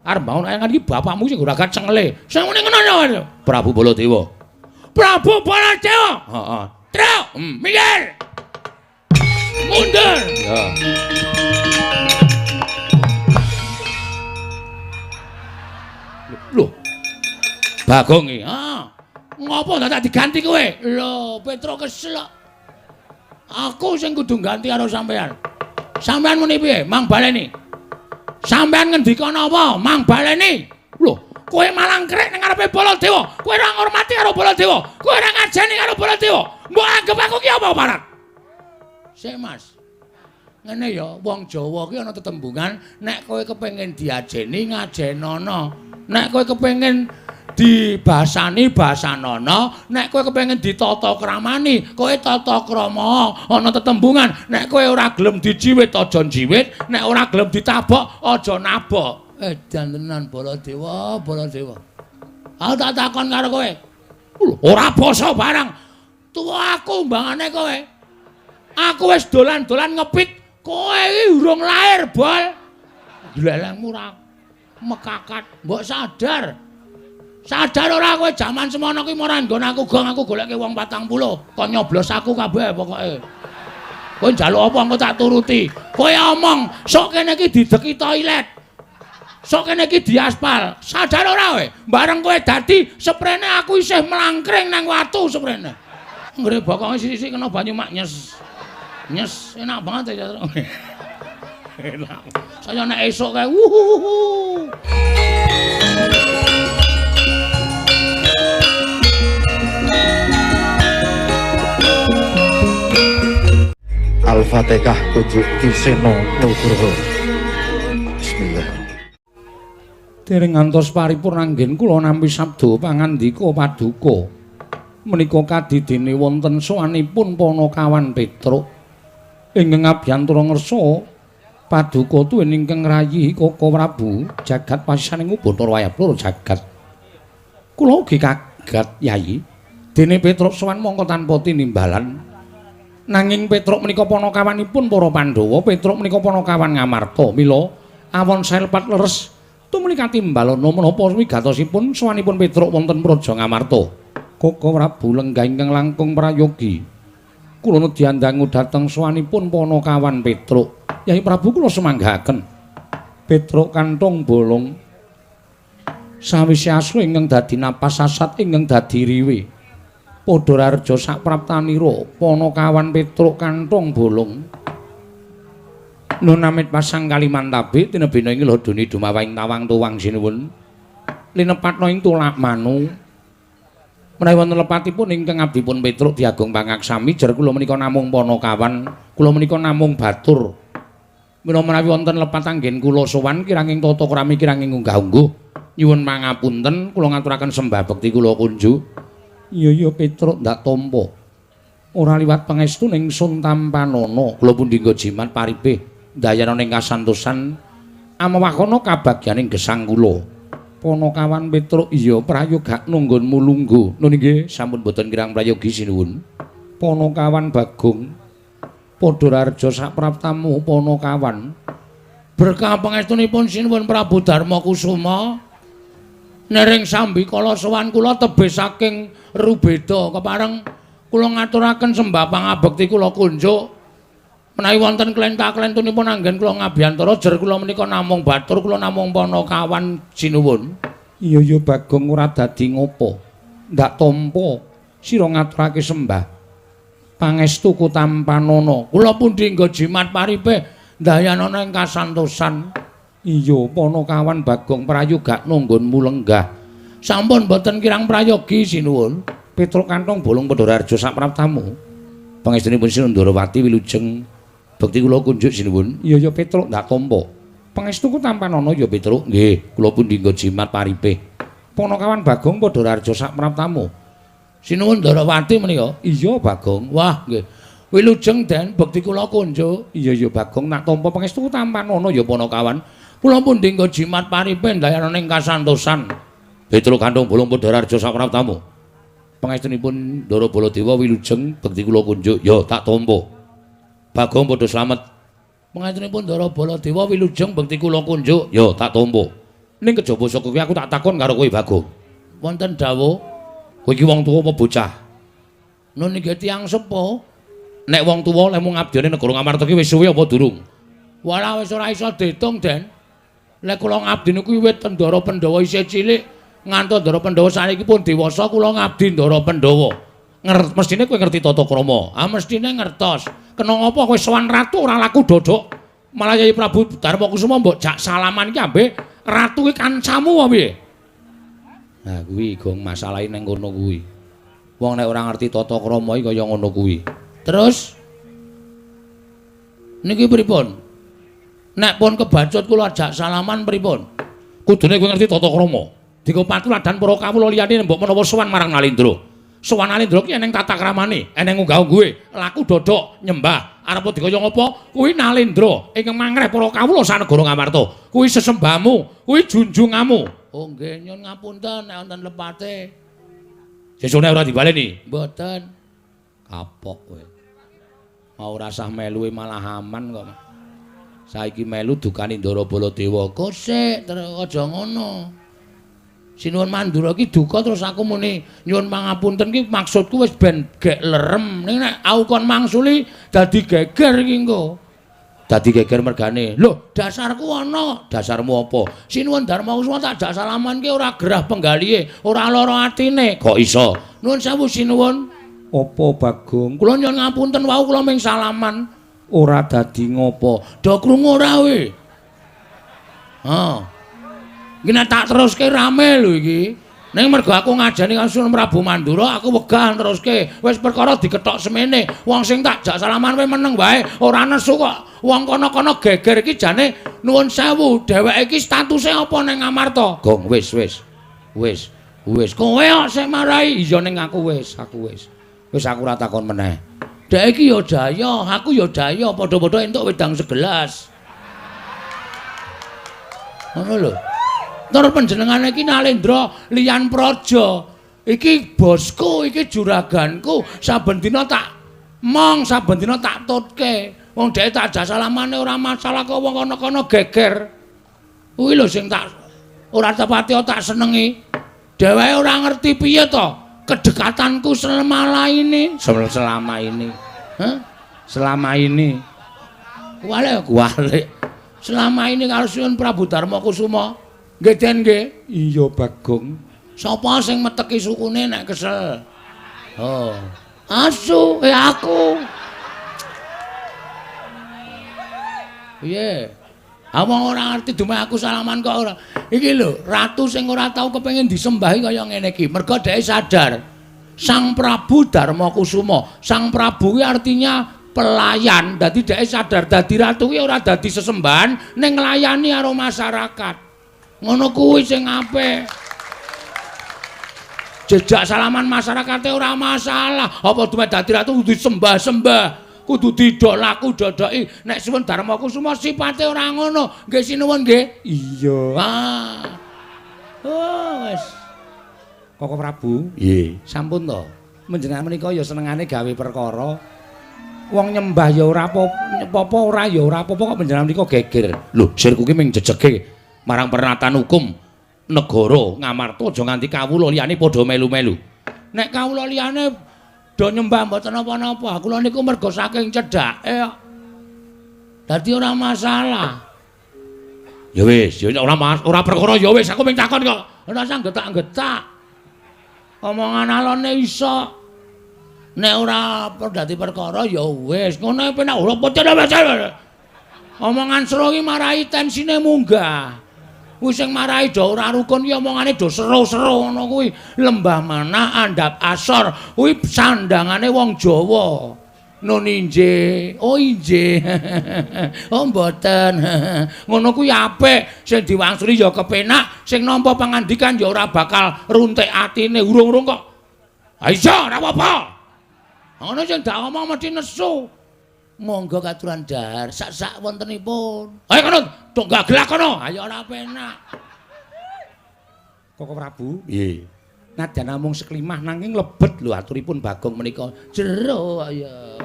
Arep bangun kayangan iki bapakmu sing ora cengele. Sing muni ngono Prabu Baladewa. Prabu Baladewa. Heeh. Truk, minggir. Mundur. Ya. Lho. Bagong iki. Ha. Ngopo dadak diganti kowe? Lho, Petruk kesel kok. Aku sing kudu ganti karo sampean. Sampean muni piye? Mang baleni. Sampean ngendika napa? Mang baleni. Lho, kowe malah ngrek ning ngarepe Baladewa. Kowe ora ngurmati karo Baladewa. Kowe ora ngajeni karo Baladewa. Mbok anggap aku ki apa, Parat? Sik, Mas. Ngene ya, wong Jawa ki ana tetembungan, nek kowe kepengin diajeni ngajenono. Nek kowe kepengin dibasani basanono, nek kowe kepengin ditata kramani, kowe tata krama. Ana tetembungan, nek kowe ora gelem dijiwit aja njiwit, nek ora gelem ditabok aja nabok. Edan tenan Baladewa, Baladewa. Aku tak takon karo kowe. Ora basa barang. Tuwa aku mbangane kowe. Aku wis dolan-dolan ngepit, kowe iki urung lahir, Bol. Glelengmu ora mekakat, mbok sadar. Sadar ora kowe jaman semono ki ora nggon aku gong aku goleke wong 40 kon nyoblos aku kabeh pokoke. Kowe njaluk apa engko tak turuti. Kowe omong sok kene iki dideki toilet. Sok kene iki diaspal. Sadar ora kowe? Bareng kowe dadi seprene aku isih mlangkring nang watu seprene. Nggre bokonge sisik kena banyu mak nyes. Nyes enak banget ya. Enak. Saya nek esuk kae wuhuhuhu. Al-Fatihah kunjuk Ki Seno Nugroho. Bismillah. Dereng ngantos paripurna anggen kula nampi sabda pangandika paduka. Menika kadidene wonten sowanipun Panakawan Petruk ingkang abiyantara ngersa paduka tuwin ingkang rayi Koko Prabu jagat pasisaning Bathara Wayablara jagat. Kula ugi kaget Yayi dene Petruk sowan mongko tanpa tinimbalan. Nanging Petruk menika panakawanipun para Pandhawa, Petruk menika panakawan Ngamarta. Mila awon saelpat leres tumuli katimbalana menapa wigatosipun sowanipun Petruk wonten Praja Ngamarta. Koko Prabu lenggah ingkang langkung prayogi. Kula nedyandangu dhateng sowanipun panakawan Petruk. Yai Prabu kula sumanggahaken. Petruk kanthong bolong sawise asu ingkang dadi napas sasat ingkang dadi riwe. Padha rareja sapraptanira Panakawan Petruk kanthong bolong. Nun amit pasang kalimantabe tinebina ing lodoni dumawahing tawang tuwang sinuwun. Linepatna ing tulak manu. Menawi wonten lepatipun ingkang abdipun Petruk diagung pangaksami jer kula menika namung panakawan, kula menika namung batur. Mila menawi wonten lepat anggen kula sowan kiranging tata krami kiranging unggah-ungguh nyuwun pangapunten kula ngaturaken sembah bekti kula kunjuk. Iya iya Petruk ndak tampa. Ora liwat pangestu ning sun tampanana. Kula pundi nggo jimat paripih ndayana ning kasantosan amewakana kabagyaning gesang kula. Panakawan Petruk iya prayogakno nggonmu lungguh. Nun inggih sampun boten kirang prayogi sinuwun. Panakawan Bagong padha rareja sapraptamu Panakawan. Berkah pangestunipun sinuwun Prabu Darma Kusuma. Nering sambikala sowan kula tebih saking Rubeda kepareng kula ngaturaken sembah pangabekti kula kunjuk. Menawi wonten klenta-klentunipun anggen kula ngabiyantara jer kula menika namung batur kula namung panakawan sinuwun. Iya iya Bagong ora dadi ngopo. Ndak tampa sira ngaturake sembah pangestu kutampanana. Kula pundi nggo jimat paripih ndayanana ing kasantosan. Iya Panakawan Bagong prayogakno nggonmu lenggah. Sampun boten kirang prayogi sinuwun. Petruk kanthong bolong padha rareja sapraptamu. Pangestunipun Sinuwun Ndorowati wilujeng bekti kula kunjuk sinuwun. Iya ya Petruk ndak tampa. Pangestuku tampanana ya Petruk. Nggih, kula pundi nggo jimat paripih. Panakawan Bagong padha rareja sapraptamu. Sinuwun Ndorowati menika. Iya Bagong. Wah nggih. Wilujeng Den bekti kula kunjuk. Iya ya Bagong nak tampa pangestuku tampanana ya Panakawan. Kula pundi nggo jimat paripih ndayana ing kasantosan. Petruk kanthong bolong padha rareja sapraptamu. Pangestunipun Ndara Baladewa wilujeng bekti kula kunjuk. Ya tak tampa. Bagong padha slamet. Pangestunipun Ndara Baladewa wilujeng bekti kula kunjuk. Ya tak tampa. Ning kejaba saka kuwi aku tak takon karo kowe Bagong. Wonten dawuh, kowe iki wong tuwa apa bocah? Nun iki tiyang sepuh. Nek wong tuwa lek mung ngabdiane negara Ngamarta ki wis suwe apa durung? Walah wis ora iso diitung, Den. Lek kula ngabdi niku wiwit Ndara Pandhawa isih cilik ngantos Ndara Pandhawa saniki pun dewasa kula ngabdi Ndara Pandhawa. Mestine kowe ngerti tata krama. Ah mestine ngertos. Kena ngapa kowe sowan ratu ora laku dodok? Malah Yayi Prabu Darma Kusuma mbok jak salaman iki ambek ratu ki kancamu apa piye? Nah kuwi gong masalahe ning kono kuwi. Wong nek ora ngerti tata krama iki kaya ngono kuwi. Terus niki pripun? Nek pun kebacut kula ajak salaman pripun? Kudune kowe ngerti tata krama. Dika patuladan para kawula liyane mbok menawa sowan marang Nalendra. Sowan Nalendra ki eneng tata kramane, eneng unggah-ungguhe, laku dodok nyembah. Arep dikaya ngapa? Kuwi Nalendra ingkang mangreh para kawula sanegara Ngamarta. Kuwi sesembahmu, kuwi junjunganmu. Oh nggih, nyuwun ngapunten nek wonten lepate. Sesune ora dibaleni? Mboten. Kapok kowe. Mau ora sah melu malah aman kok. Saiki melu dukani Ndara Baladewa. Kosek terus aja ngono. Sinuwun Mandura iki duka terus aku muni nyuwun pangapunten ki maksudku wis ben gek lerem. Ning nek aku kon mangsuli dadi geger iki engko. Dadi geger mergane. Lho, dasarku ana. Dasarmu apa? Sinuwun Darma Kusuma tak jak salaman ki ora gerah penggalihe, ora lara atine. Kok iso? Nuwun sewu sinuwun. Apa Bagong? Kula nyuwun ngapunten wau kula ming salaman. Ora dadi ngopo. Do krungu ora kowe? Ha. Iki nek tak teruske rame lho iki. Ning mergo aku ngajani karo Sunan Prabu Mandura, aku wegah teruske. Wis perkara dikethok semene. Wong sing tak jak salaman kowe meneng wae, ora nesu kok. Wong kono-kono geger iki jane nuwun sewu, dheweke iki statuse apa ning Ngamarta? Gong wis wis. Wis, wis. Kowe kok sing marai. Iya ning aku wis, aku wis. Wis aku ora takon meneh. Dhek iki ya jaya, aku ya jaya, padha-padha entuk wedang segelas. Ngono lho. Tur panjenengane iki Nalendra liyan praja. Iki bosku, iki juraganku, saben dina tak mong, saben dina tak tutke. Wong dhek tak jak salamane ora masalah kok wong kono-kono geger. Kuwi lho sing tak ora tepati tak senengi. Dheweke ora ngerti piye to kedekatanku selama ini. Selama ini. Hah? Selama ini. Kuwalik, kuwalik. Selama ini karo Sunan Prabu Darma Kusuma. Nggih Den nggih. Iya Bagong. Sapa sing meteki sukune nek kesel? Oh. Asu, aku. Piye? Ah wong ora ngerti dumeh aku salaman kok ora. Iki lho, ratu sing ora tau kepengin disembahi kaya ngene iki. Mergo dheke sadar. Sang Prabu Darma Kusuma. Sang Prabu kuwi artinya pelayan. Dadi dheke sadar dadi ratu kuwi ora dadi sesembahan ning nglayani karo masyarakat. Ngono kuwi sing apik. Jejak salaman masyarakate ora masalah. Apa dumeh dadi ratu kudu disembah-sembah, kudu didok laku dodoki. Nek Sunan Darma Kusuma sipate ora ngono. Nggih sinuwun nggih. Iya. Ah. Oh wis. Koko Prabu, nggih. Sampun to. Panjenengan menika ya senengane gawe perkara. Wong nyembah ya ora apa-apa, ora ya ora apa-apa kok panjenengan menika geger. Lho, sirku ki ming jejege marang pernatan hukum negara Ngamarta aja nganti kawula liyane padha melu-melu. Nek kawula liyane do nyembah mboten napa-napa, kula niku mergo saking cedhake kok. Dadi ora masalah. Ya wis, ya ora ora perkara ya wis aku ming takon kok. Ora usah getak-getak. Omongan alone iso. Nek ora dadi perkara ya wis, ngono penak ora pecah. Omongan seru iki marai tensine munggah. Kuwi sing marai do ora rukun ki omongane do seru-seru ngono kuwi. Lembah manah andhap asor kuwi sandangane wong Jawa. Nun injih, oh injih. Oh mboten. Ngono kuwi apik, sing diwangsuli ya kepenak, sing nampa pangandikan ya ora bakal runtik atine urung-urung kok. Ha iya ora apa-apa. Ngono sing dak omong mesti nesu. Monggo katuran dahar sak-sak wontenipun. Ayo kono, tok gagelak kono. Ayo ora penak. Koko Prabu, nggih. Nadyan namung seklimah nanging lebet lho aturipun Bagong menika. Jero ya.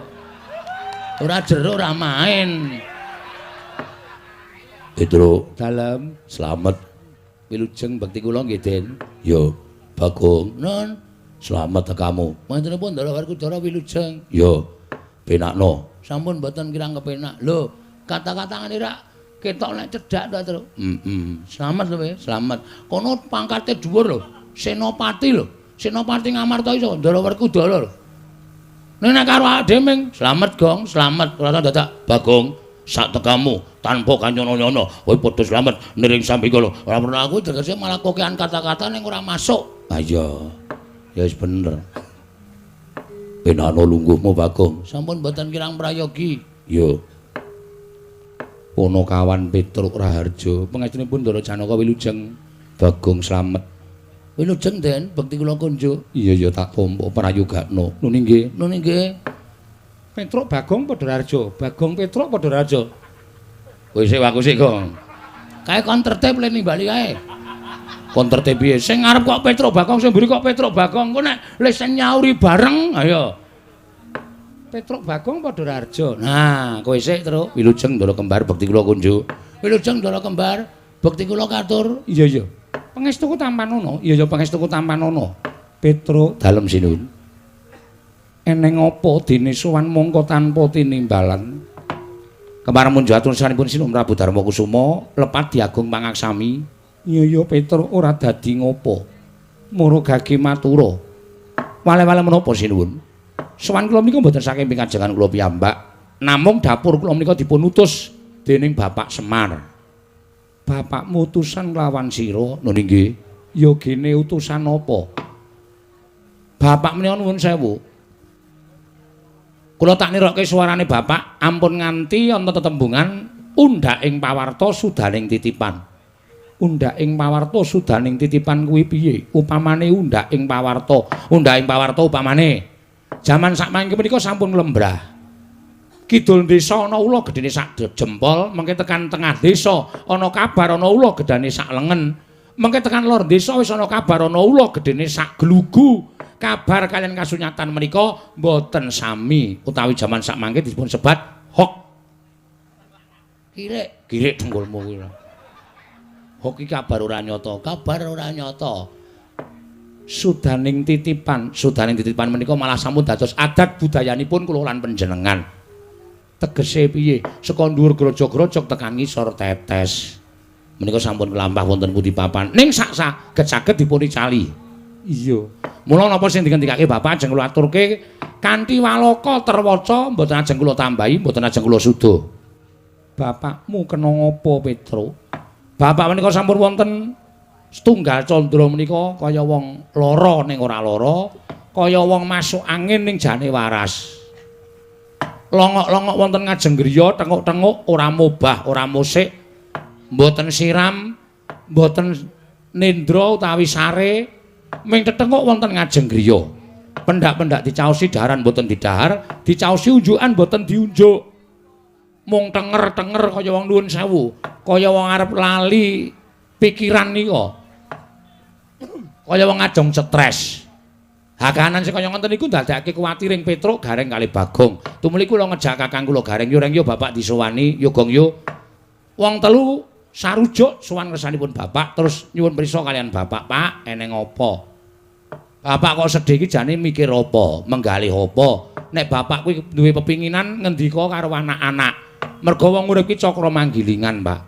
Ora jero ora main. Petro, dalem slamet. Wilujeng bekti kula nggih, Den. Yo, Bagong. Nun, slamet tekamu. Mantenipun Ndara Werkudara wilujeng. Yo, penakno. Sampun mboten kirang kepenak. Lho, kata-kata ngene rak ketok nek cedhak ta, Truk. Heeh. Slamet lho, slamet. Kono pangkate dhuwur lho. Senopati lho. Senopati Ngamarta iso Ndara Werkudara lho. Nek karo awake dhewe ming slamet, Gong, slamet. Ora dadak Bagong sak tekamu tanpa kanyono-nyono. Kowe padha slamet niring sambikala. Ora perlu aku tegese malah kokean kata-kata ning ora masuk. Ha iya. Ya wis bener. Penano lungguhmu Bagong. Sampun mboten kirang prayogi. Yo. Ponokawan Petruk Raharja, pangestunipun Ndara Janaka wilujeng. Bagong slamet. Wilujeng Den, bekti kula kunjuk. Iya ya tak tampa prayogakno. Nuni nggih. Nuni nggih. Petruk Bagong padha Raharja, Bagong Petruk padha Raharja. Kowe sik aku sik, Gong. Kae kon tertib le nimbali kae. Kon tertib piye? Sing ngarep kok Petruk Bagong, sing mburi kok Petruk Bagong. Engko nek lesen nyauri bareng, ayo. Petruk Bagong padha Raharja. Nah, kowe sik, Truk. Wilujeng Ndara Kembar bekti kula kunjuk. Wilujeng Ndara Kembar, bekti kula katur. Iya iya. Pangestuku tampanono. Iya iya pangestuku tampanono. Petruk dalem sinuwun. Eneng apa dene sowan mongko tanpa tinimbalan? Kemar munjuk atur sanipun Sinuwun Prabu Darma Kusuma lepat diagung pangaksami. Iya iya Petruk ora dadi ngopo. Mara gage matura. Wale-wale menapa sinuwun? Sowan kula menika mboten saking pikajengan kula piyambak, namung dapur kula menika dipun utus dening Bapak Semar. Bapakmu utusan kelawan sira, nuni nggih. Ya gene utusan apa? Bapak menika nuwun sewu. Kula tak nirokke suarane bapak, ampun nganti ana tetembungan undhak ing pawarta sudaning titipan. Undhak ing pawarta sudaning titipan kuwi piye? Upamane undhak ing pawarta, undhak ing pawarta upamane jaman sakmangke menika sampun lembrah. Kidul desa ana ula gedene sak jempol, mengke tekan tengah desa ana kabar ana ula gedane sak lengen. Mengke tekan lor desa wis ana kabar ana ula gedene sak glugu. Kabar kalian kasunyatan menika mboten sami utawi jaman sakmangke dipun sebat hok. Kirik, kirik dengkulmu kuwi. Hok iki kabar ora nyata, kabar ora nyata. Sudaning titipan, sudaning titipan menika malah sampun dados adat budayanipun kula lan panjenengan. Tegese piye? Saka dhuwur grojog-grojog tekan ngisor tetes. Menika sampun kelampah wonten pundi papan. Ning sak saged-saged dipun icali. Iya. Mula napa sing dingendikake bapak ajeng kula aturke kanthi waloka terwaca mboten ajeng kula tambahi, mboten ajeng kula suda. Bapakmu kena ngapa, Petruk? Bapak menika sampun wonten setunggal candra menika kaya wong lara ning ora lara, kaya wong masuk angin ning jane waras. Longok-longok wonten ngajeng griya, tenguk-tenguk ora mobah, ora musik, mboten siram, mboten nendra utawi sare, ming tetenguk wonten ngajeng griya. Pendak-pendak dicaosi daharan mboten didahar, dicaosi unjukan mboten diunjuk. Mung tenger-tenger kaya wong nuwun sewu, kaya wong arep lali pikiran nika. Kaya wong ajeng stres. Hakanan sing kaya ngoten niku ndadekake kuwatir ing Petruk Gareng kali Bagong. Tumuli kula ngejak kakang kula Gareng, yo reng yo bapak disowani, yo Gong yo. Wong telu sarujuk sowan ngersanipun bapak terus nyuwun prisa kalian bapak, Pak, eneng apa? Bapak kok sedih iki jane mikir apa, menggalih apa? Nek bapak kuwi duwe pepinginan ngendika karo anak-anak. Mergo wong urip ki cakra manggilingan, Pak.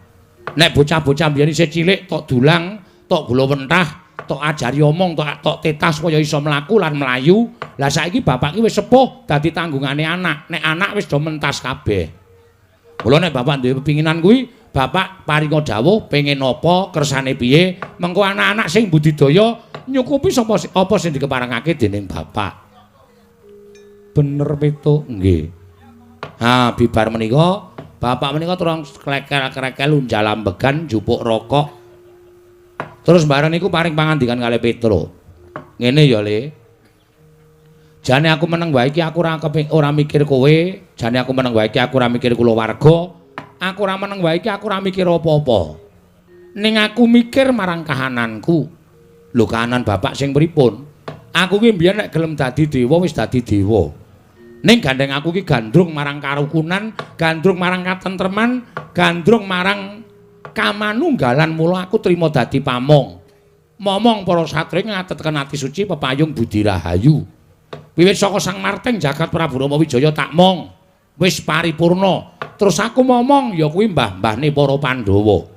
Nek bocah-bocah mbiyen isih cilik tok dulang, tok gula wentah, tok ajari omong, tok tetas kaya iso mlaku lan mlayu. Lah saiki bapak ki wis sepuh dadi tanggungane anak. Nek anak wis do mentas kabeh. Mula nek bapak duwe pepinginan kuwi, bapak paringa dawuh pengin apa, kersane piye, mengko anak-anak sing budidaya nyukupi sapa apa sing dikeparengake dening bapak. Bener Petuk? Nggih. Ha, bibar menika bapak menika terus klekel-klekel unjal ambegan njupuk rokok. Terus bareng niku paring pangandikan kalih Petruk. Ngene ya, Le. Jane aku meneng wae iki aku ora mikir kowe, jane aku meneng wae iki aku ora mikir kulawarga, aku ora meneng wae iki aku ora mikir apa-apa. Ning aku mikir marang kahananku. Lho kahanan bapak sing pripun? Aku ki mbiyen nek gelem dadi dewa wis dadi dewa. Ning gandeng aku ki gandrung marang karukunan, gandrung marang katentreman, gandrung marang Kamanunggalan mula aku trima dadi pamong. Momong para satriya ngatetken ati suci pepayung budi rahayu. Wiwit saka Sang Marting jagat Prabu Rama Wijaya tak mong. Wis paripurna. Terus aku momong ya kuwi mbah-mbahne para Pandhawa.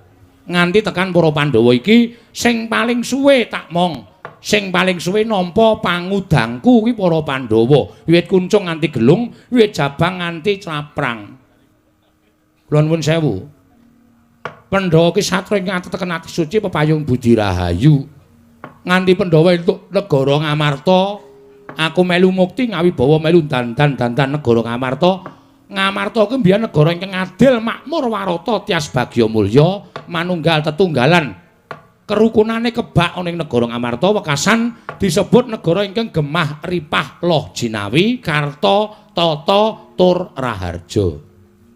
Nganti tekan para Pandhawa iki sing paling suwe tak mong. Sing paling suwe nampa pangudangku kuwi para Pandhawa. Wiwit kuncung nganti gelung, wiwit jabang nganti claprang. Kula nuwun sewu. Pandhawa ki satriya ngatetken ati suci pepayung budi rahayu. Nganti Pandhawa entuk negara Ngamarta, aku melu mukti ngawibawa melu dandan-dandan negara Ngamarta. Ngamarta kuwi mbiyen negara ingkang adil, makmur, warata, tias bagya mulya, manunggal tetunggalan. Kerukunane kebak ana ing negara Ngamarta wekasan disebut negara ingkang gemah ripah loh jinawi, karta, tata, tur raharja.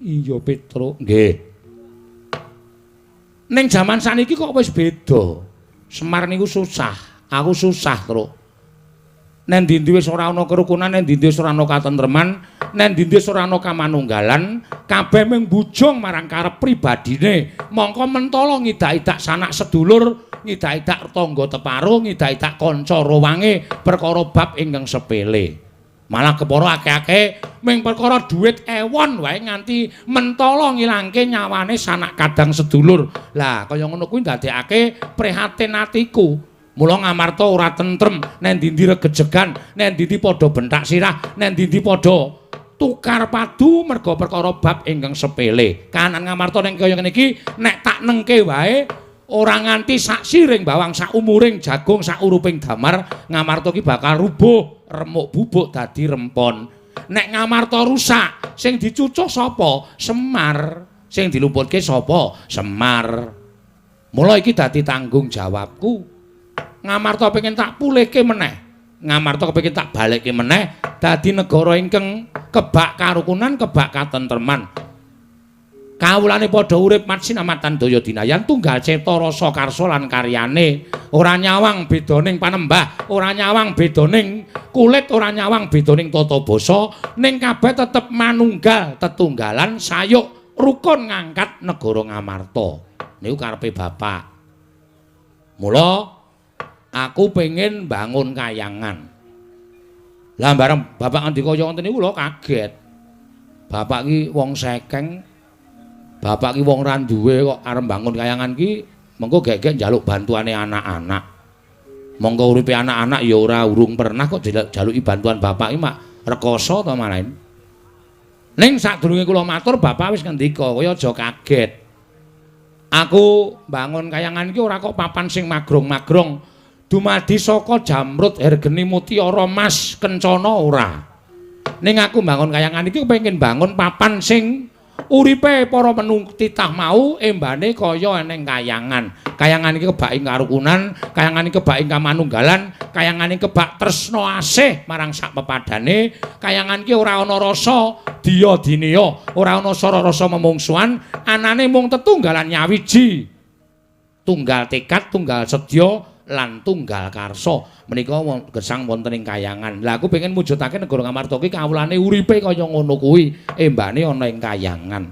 Iya Petruk, nggih. Ning jaman saniki kok wis beda. Semar niku susah, aku susah, Truk. Nen ndi-ndi wis ora ana kerukunan, nen ndi-ndi wis ora ana katentreman, nen ndi-ndi wis ora ana kamanunggalan, kabeh mung bujung marang karep pribadine. Mongko mentala ngidak-idak sanak sedulur, ngidak-idak tangga teparo, ngidak-idak kanca rowange perkara bab ingkang sepele. Malah kepara akeh-akeh mung perkara dhuwit ewon wae nganti mentala ngilangke nyawane sanak kadang sedulur. Lah kaya ngono kuwi ndadekake prihatin atiku. Mula Ngamarta ora tentrem, nen ndi-ndi regejegan, nen ndi-ndi padha benthak sirah, nen ndi-ndi padha tukar padu merga perkara bab ingkang sepele. Kahanan Ngamarta ning kaya ngene iki nek tak nengke wae ora nganti sak siring bawang, sak umuring jagung, sak uruping damar, Ngamarta ki bakal rubuh, remuk bubuk dadi rempon. Nek Ngamarta rusak, sing dicucuh sapa? Semar. Sing dilumputke sapa? Semar. Mula iki dadi tanggung jawabku. Ngamarta pengen tak pulihke meneh. Ngamarta kepengin tak balekke meneh dadi negara ingkang kebak karukunan, kebak katentreman. Kawulane padha urip matsinamatan daya dinayan tunggal cetha rasa karsa lan karyane. Ora nyawang bedaning panembah, ora nyawang bedaning kulit, ora nyawang bedaning tata basa, ning kabeh tetep manunggal tetunggalan sayuk rukun ngangkat negara Ngamarta. Niku karepe bapak. Mula aku pengen bangun kayangan. Lah bareng bapak ngendika kaya ngoten niku kula kaget. Bapak ki wong sekeng, bapak ki wong ra duwe kok arep bangun kayangan ki mengko gek-gek njaluk bantuane anak-anak. Monggo uripe anak-anak ya ora urung pernah kok jaluki bantuan bapak ki mak rekoso to malahin. Ning sadurunge kula matur bapak wis ngendika, kowe aja kaget. Aku bangun kayangan iki ora kok papan sing magrong-magrong. Dumadi saka jamrut hergeni mutiara mas kencana ora. Ning aku bangun kayangan iki kepengin bangun papan sing uripe para menung titah mau embane kaya eneng kayangan. Kayangan iki kebak ing karukunan, kayangan iki kebak ing kamanunggalan, kayangan iki kebak tresna asih marang sak pepadane, kayangan iki ora ana rasa diya dineya, ora ana sara rasa memungsuhan, anane mung tetunggalan nyawiji. Tunggal tekad, tunggal sedya lan tunggal karsa. Menika gesang wonten ing kayangan. Lah aku pengen mujudake negara Ngamarta ki kawulane uripe kaya ngono kuwi, embane ana ing kayangan.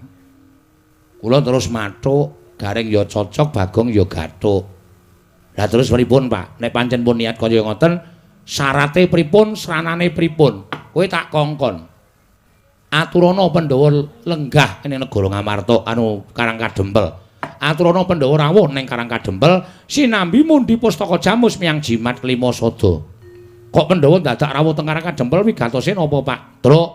Kula terus mathuk, Gareng ya cocok, Bagong ya gathuk. Lah terus pripun, Pak? Nek pancen pun niat kaya ngoten, syarate pripun, sranane pripun? Kowe tak kongkon. Aturana Pandhawa lenggah ing negara Ngamarta anu Karang Kadempel. Aturana Pandhawa rawuh ning Karang Kadempel sinambi mundi pustaka jamus miyang jimat kelima sada. Kok Pandhawa dadak rawuh teng Karang Kadempel wigatose napa, Pak? Truk.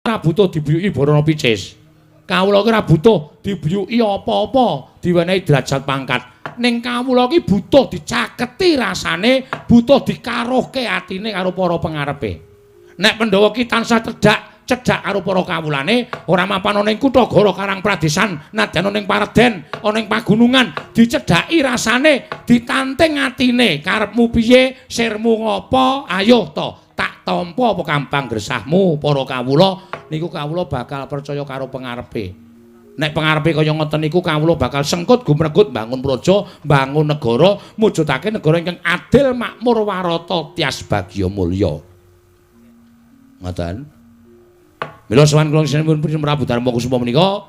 Ora butuh dibuyuki Barana Picis. Kawula ki ora butuh dibuyuki apa-apa, diwenehi derajat pangkat. Ning kawula ki butuh dicaketi rasane, butuh dikaruhke atine karo para pengarepe. Nek Pandhawa ki tansah cedhak karo para kawulane, ora mapan ana ing kutha Goro Karang Pradesan, nadyan ana ing pareden, ana ing pagunungan, dicedhaki rasane, ditanting atine, karepmu piye, sirmu ngopo, ayo to, tak tampa apa kambang gresahmu para kawula, niku kawula bakal percaya karo pengarepe. Nek pengarepe kaya ngoten niku kawula bakal sengkut gumregut bangun praja, bangun negara, mujudake negara ingkang adil, makmur, warata, tias bagya mulya. Ngoten. Mila sowan kula sinuwun Prabu Darma Kusuma menika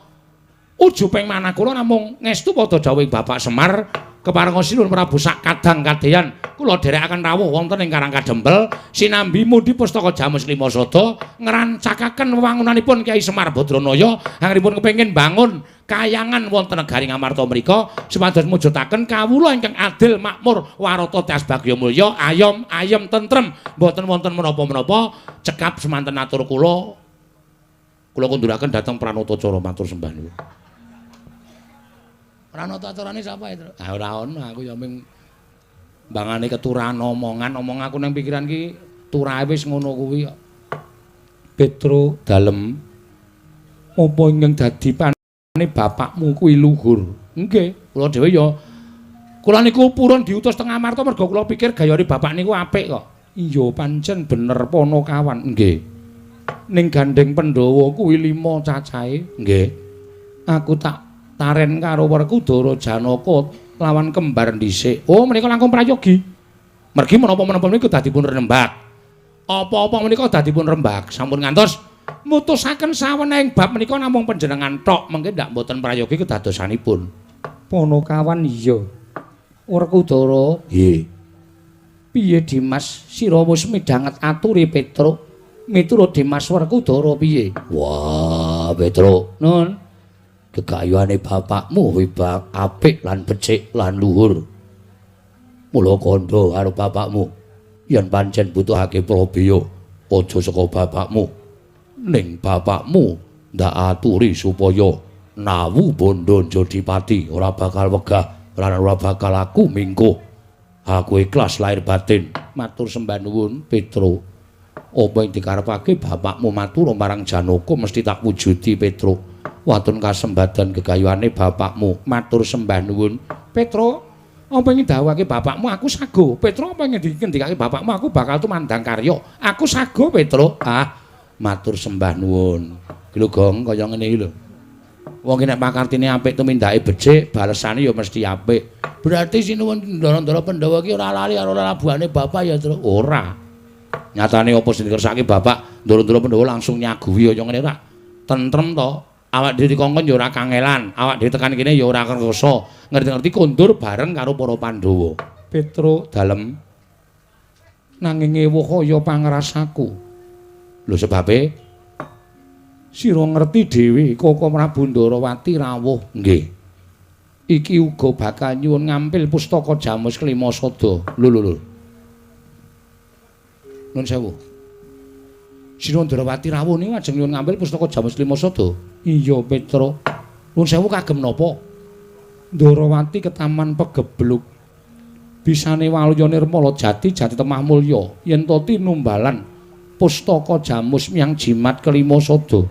Ujuping manah kula namung ngestu padha dawuhing Bapak Semar keparenga Sinuwun Prabu sak kadang kadeyan kula dherekaken rawuh wonten ing Karang Kadempel sinambi mundhi pustaka Jamus Lima Sada ngrancakaken wewangunanipun Kyai Semar Badranaya anggenipun kepengin bangun kayangan wonten negari Ngamarta mriku supados mujudaken kawula ingkang adil makmur warata tias bagya mulya ayom ayem tentrem mboten wonten menapa-menapa. Cekap semanten atur kula, kula kunduraken dhateng Pranatacara matur sembah nuwun. Pranata acarane sapa itu? Ah ora ono, aku ya ming mbangane keturahan omongan, omong aku nang pikiran ki turahe wis ngono kuwi kok. Petro dalem apa ingkang dadi pane bapakmu kuwi luhur? Nggih, kula dhewe ya kula niku purun diutus teng Amarta mergo kula pikir gayane bapak niku apik kok. Iya pancen bener Panakawan. Nggih. Ning gandeng Pandhawa kuwi 5 cacahe. Nggih. Aku tak taren karo Werkudara Janaka lawan kembar dhisik. Oh, menika langkung prayogi. Mergi menapa-menapa menika dadi pun rembag. Apa-apa menika dadi pun rembag. Sampun ngantos mutusaken sawenehing bab menika namung panjenengan tok, mengke ndak mboten prayogi kedadosanipun. Panakawan iya. Werkudara, nggih. Piye Dimas, sira wis midhanget aturi Petruk? Miturut Dimas Werkudara piye? Wah, Petruk, nun. Gegayuhane bapakmu kuwi apik lan becik lan luhur. Mula kandha karo bapakmu yen pancen butuhake prabeya aja saka bapakmu. Ning bapakmu ndak aturi supaya nawu bondo njodipati ora bakal wegah lan ora bakal aku mingkuh. Aku ikhlas lahir batin. Matur sembah nuwun Petruk. Apa ing dikarepake bapakmu matur marang Janaka mesti tak wujudi Petruk. Watun kasembadan gegayuhane bapakmu matur sembah nuwun Petruk. Apa ing dawuhake bapakmu aku sago. Petruk apa ing ngendikake bapakmu aku bakal tumandang karya. Aku sago Petruk. Ah matur sembah nuwun. Iki lho Gong kaya ngene iki lho. Wong ki nek pakartine apik tumindake becik, balesane ya mesti apik. Berarti sinuwun ndara-ndara Pandhawa ki ora lali karo lelabuhane bapak ya, Truk? Ora. Nyatane apa sing dikersake bapak, ndara-ndara Pandhawa langsung nyaguhi kaya ngene ora. Tentrem to. Awak dhewe dikongkon ya ora kangelan, awak dhewe tekan kene ya ora kersa. Ngerti-ngerti kondur bareng karo para Pandhawa. Petruk dalem nanging ewuh kaya pangrasaku. Lho sebabe sira ngerti dhewe Koko Prabu Ndarawati rawuh. Nggih. Iki uga bakal nyuwun ngampil pustaka Jamus Kelima Sada. Lho lho lho. Nun sewu. Sira Ndarawati rawuh niku ajeng nyuwun ngampil pustaka Jamus Kelima Sada. Iya Petruk. Nun sewu kagem napa? Ndarawati ketaman pegebluk. Bisane waluya nirmala jati jati temah mulya yen to tinumbalan pustaka Jamus miyang jimat kelima sada.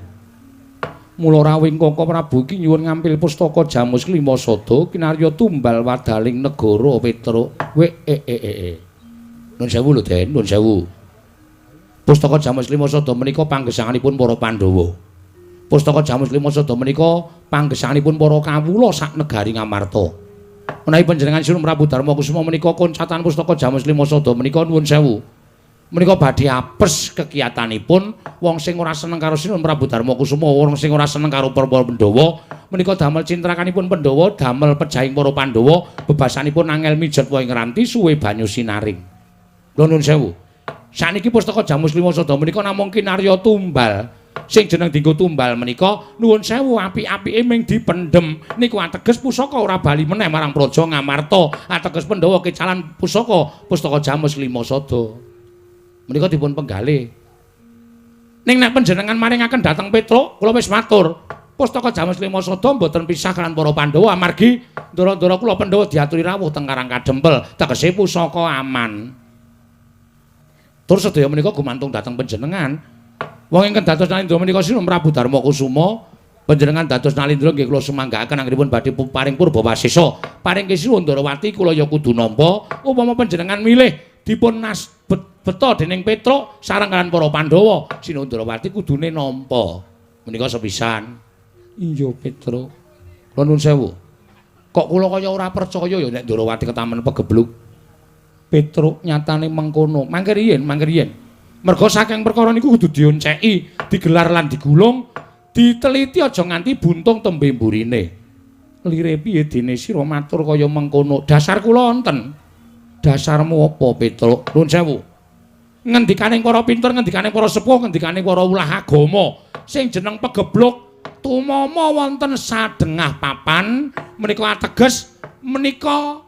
Mula rawuhing Koko Prabu iki nyuwun ngampil pustaka Jamus kelima sada kinarya tumbal wadaling negara Petruk. We e e e. Nun sewu lho Den, nun sewu. Pustaka Jamus Lima Sada menika panggesanganipun para Pandhawa. Pustaka Jamus Lima Sada menika panggesanganipun para kawula sak negari Ngamarta. Menawi panjenengan Sinuwun Prabu Darma Kusuma menika koncatan pustaka Jamus Lima Sada menika nuwun sewu. Menika badhe apes kekiyatanipun wong sing ora seneng karo Sinuwun Prabu Darma Kusuma, wong sing ora seneng karo para Pandhawa, menika damel cintrakanipun Pandhawa, damel pejahing para Pandhawa, bebasanipun angel mijet wae ngranti suwe banyu sinaring. Lho nuwun sewu. Saniki pustaka Jamus Lima Sada menika namung kinarya tumbal. Sing jeneng dienggo tumbal menika nuwun sewu apik-apike ming dipendhem. Niku ateges pusaka ora bali meneh marang Praja Ngamarta. Ateges Pandhawa kecalan pusaka, pustaka Jamus Lima Sada. Menika dipun penggalih. Ning nek panjenengan maringaken dhateng Petruk, kula wis matur. Pustaka Jamus Lima Sada mboten pisah kaliyan para Pandhawa amargi ndara-ndara kula Pandhawa diaturi rawuh teng Karang Kadempel, tegese pusaka aman. Tur sedaya menika gumantung dhateng panjenengan. Wong ingkang dados Nalindra menika Sinuwun Prabu Darma Kusuma, panjenengan dados Nalindra nggih kula sumanggaaken anggenipun badhe paring purba wasesa. Paring Sinuwun Ndarawati kula ya kudu nampa. Upama panjenengan milih dipun beta dening Petruk sareng kaliyan para Pandhawa, Sinuwun Ndarawati kudune nampa. Menika sepisan. Iya Petruk. Kula nuwun sewu. Kok kula kaya ora percaya ya nek Ndarawati ketamen pegebluk. Petruk nyatane mengkono. Mangke riyin, mangke riyin. Merga saking perkara niku kudu dionceki, digelar lan digulung. Diteliti aja nganti buntung tembe mburine. Lire piye dene sira matur kaya mengkono? Dasar kula wonten. Dasarmu apa, Petruk? Nuwun sewu. Ngendikane para pinter, ngendikane para sepuh, ngendikane para ulah agama, sing jeneng pegebluk tumama wonten sadengah papan menika ateges menika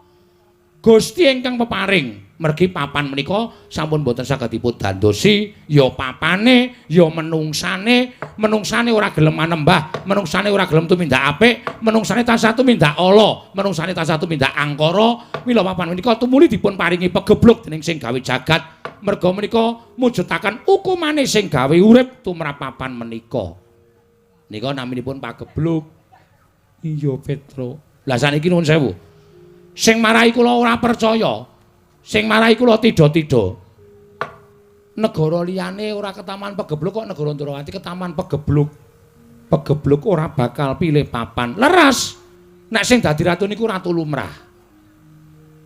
Gusti ingkang peparing. Mergi papan menika sampun boten saged dipun dandosi, ya papane, ya menungsane, menungsane ora gelem manembah, menungsane ora gelem tumindak apik, menungsane tansah tumindak ala, menungsane tansah tumindak angkara. Mila papan menika tumuli dipun paringi pegebluk dening sing gawe jagat. Merga menika mujudaken hukumane sing gawe urip tumrap papan menika. Nika naminipun pagebluk. Iya, Petruk. Lah saniki nuwun sewu. Sing marai kula ora percaya, sing marai kula tidha-tidha. Negara liyane ora ketaman pegebluk kok negara Ndrawati ketaman pegebluk. Pegebluk ora bakal pilih papan. Leres. Nek sing dadi ratu niku ratu lumrah.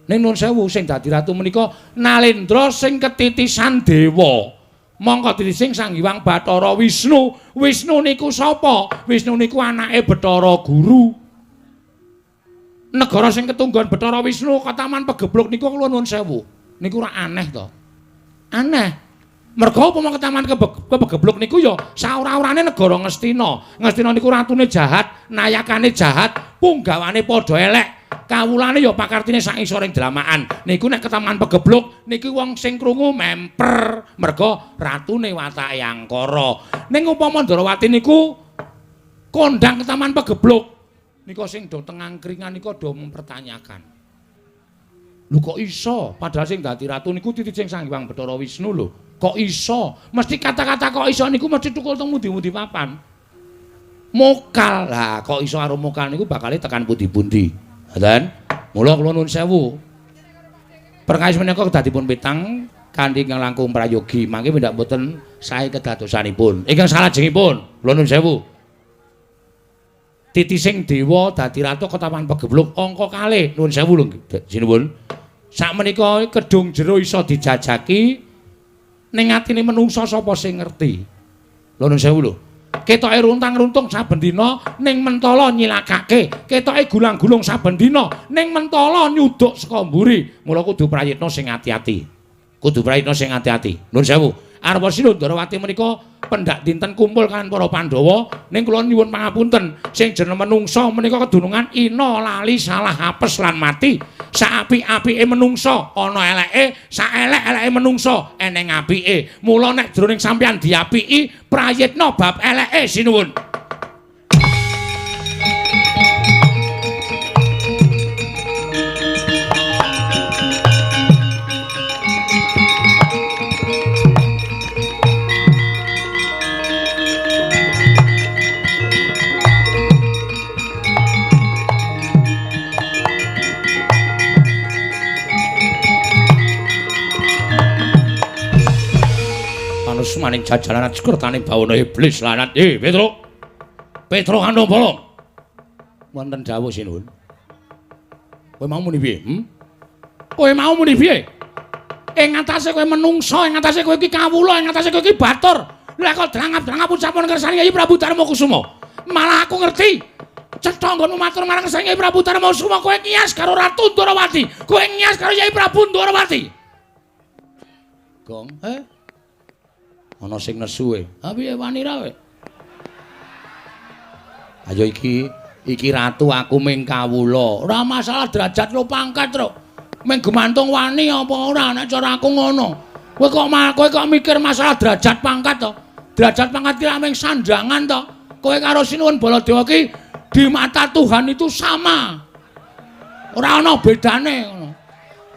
Ning nuwun sewu sing dadi ratu menika Nalendra sing ketitisan dewa. Mongko titising Sang Hyang Bathara Wisnu. Wisnu niku sapa? Wisnu niku anake Bathara Guru. Negara sing ketunggon Bathara Wisnu ketaman pegebluk niku kula nuwun sewu. Niku ora aneh to. Aneh. Merga upama ketaman kepegebluk niku ya saora-orane negara Ngastina. Ngastina niku ratune jahat, nayakane jahat, punggawane padha elek. Kawulane ya pakartine sak isoring dramaan. Niku nek ketaman pegebluk niku wong sing krungu memper. Merga ratune watake angkara. Ning upama Ndrawati niku kondhang ketaman pegebluk nika sing do teng angkringan nika do mempertanyakan. Lho kok iso? Padahal sing dadi ratu niku titising Sang Hyang Bathara Wisnu lho. Kok iso? Mesti kata-kata kok iso niku mesti tukul teng pundi-pundi papan. Mokal. Lah kok iso karo mokal niku bakale tekan pundi-pundi. Ngoten. Mula kula nuwun sewu. Perkawis menika kedah dipun pitang kanthi ingkang langkung prayogi. Mangke pendak mboten sae kedadosanipun. Ingkang salajengipun kula nuwun sewu. Titising dewa dadi ratu ketaman pegebluk angka kalih nuwun sewu lho sinuwun. Sakmenika kedung jero iso dijajaki ning atine menungsa sapa sing ngerti. Lho nuwun sewu lho. Ketoke runtang-runtung saben dina ning mentala nyilakake, ketoke gulang-gulung saben dina ning mentala nyuduk saka mburi. Mula kudu prayitna sing ati-ati. Kudu prayitna sing ati-ati. Nuwun sewu. Arwa Sila Ndrawati menika pendak dinten kumpul kaliyan para Pandhawa ning kula nyuwun pangapunten sing jeneng menungsa menika kedunungan ina lali salah apes lan mati. Saapik-apike menungsa ana eleke, saelek-eleke menungsa eneng apike. Mula nek jroning sampeyan diapiki prayitna bab eleke sinuwun. Maning jajalan sekertane bawana iblis lanat. Petruk. Petruk kandhong bolong. Wonten dawuh sinuwun. Kowe mau muni piye? Kowe mau muni piye? Ing ngatasé kowe menungsa, ing ngatasé kowe iki kawula, ing ngatasé kowe iki batur. Lah kok drangap-drangap ucapan kersane Kyai Prabu Darmakusuma. Malah aku ngerti. Cetha nggonmu matur marang kersane Kyai Prabu Darmakusuma, kowe ngiyas karo Ratu Ndrawati. Kowe ngiyas karo Kyai Prabu Ndrawati. Gong, Ana sing nesu e. Ha piye wani ra kowe? Ayo iki ratu aku ming kawula. Ora masalah derajat lo pangkat, Truk. Ming gemantung wani apa ora nek cara aku ngono. Kowe kok mikir masalah derajat pangkat to? Derajat pangkat ki ming sandangan to. Kowe karo Sinuwun Baladewa ki di mata Tuhan itu sama. Ora ana bedane ngono.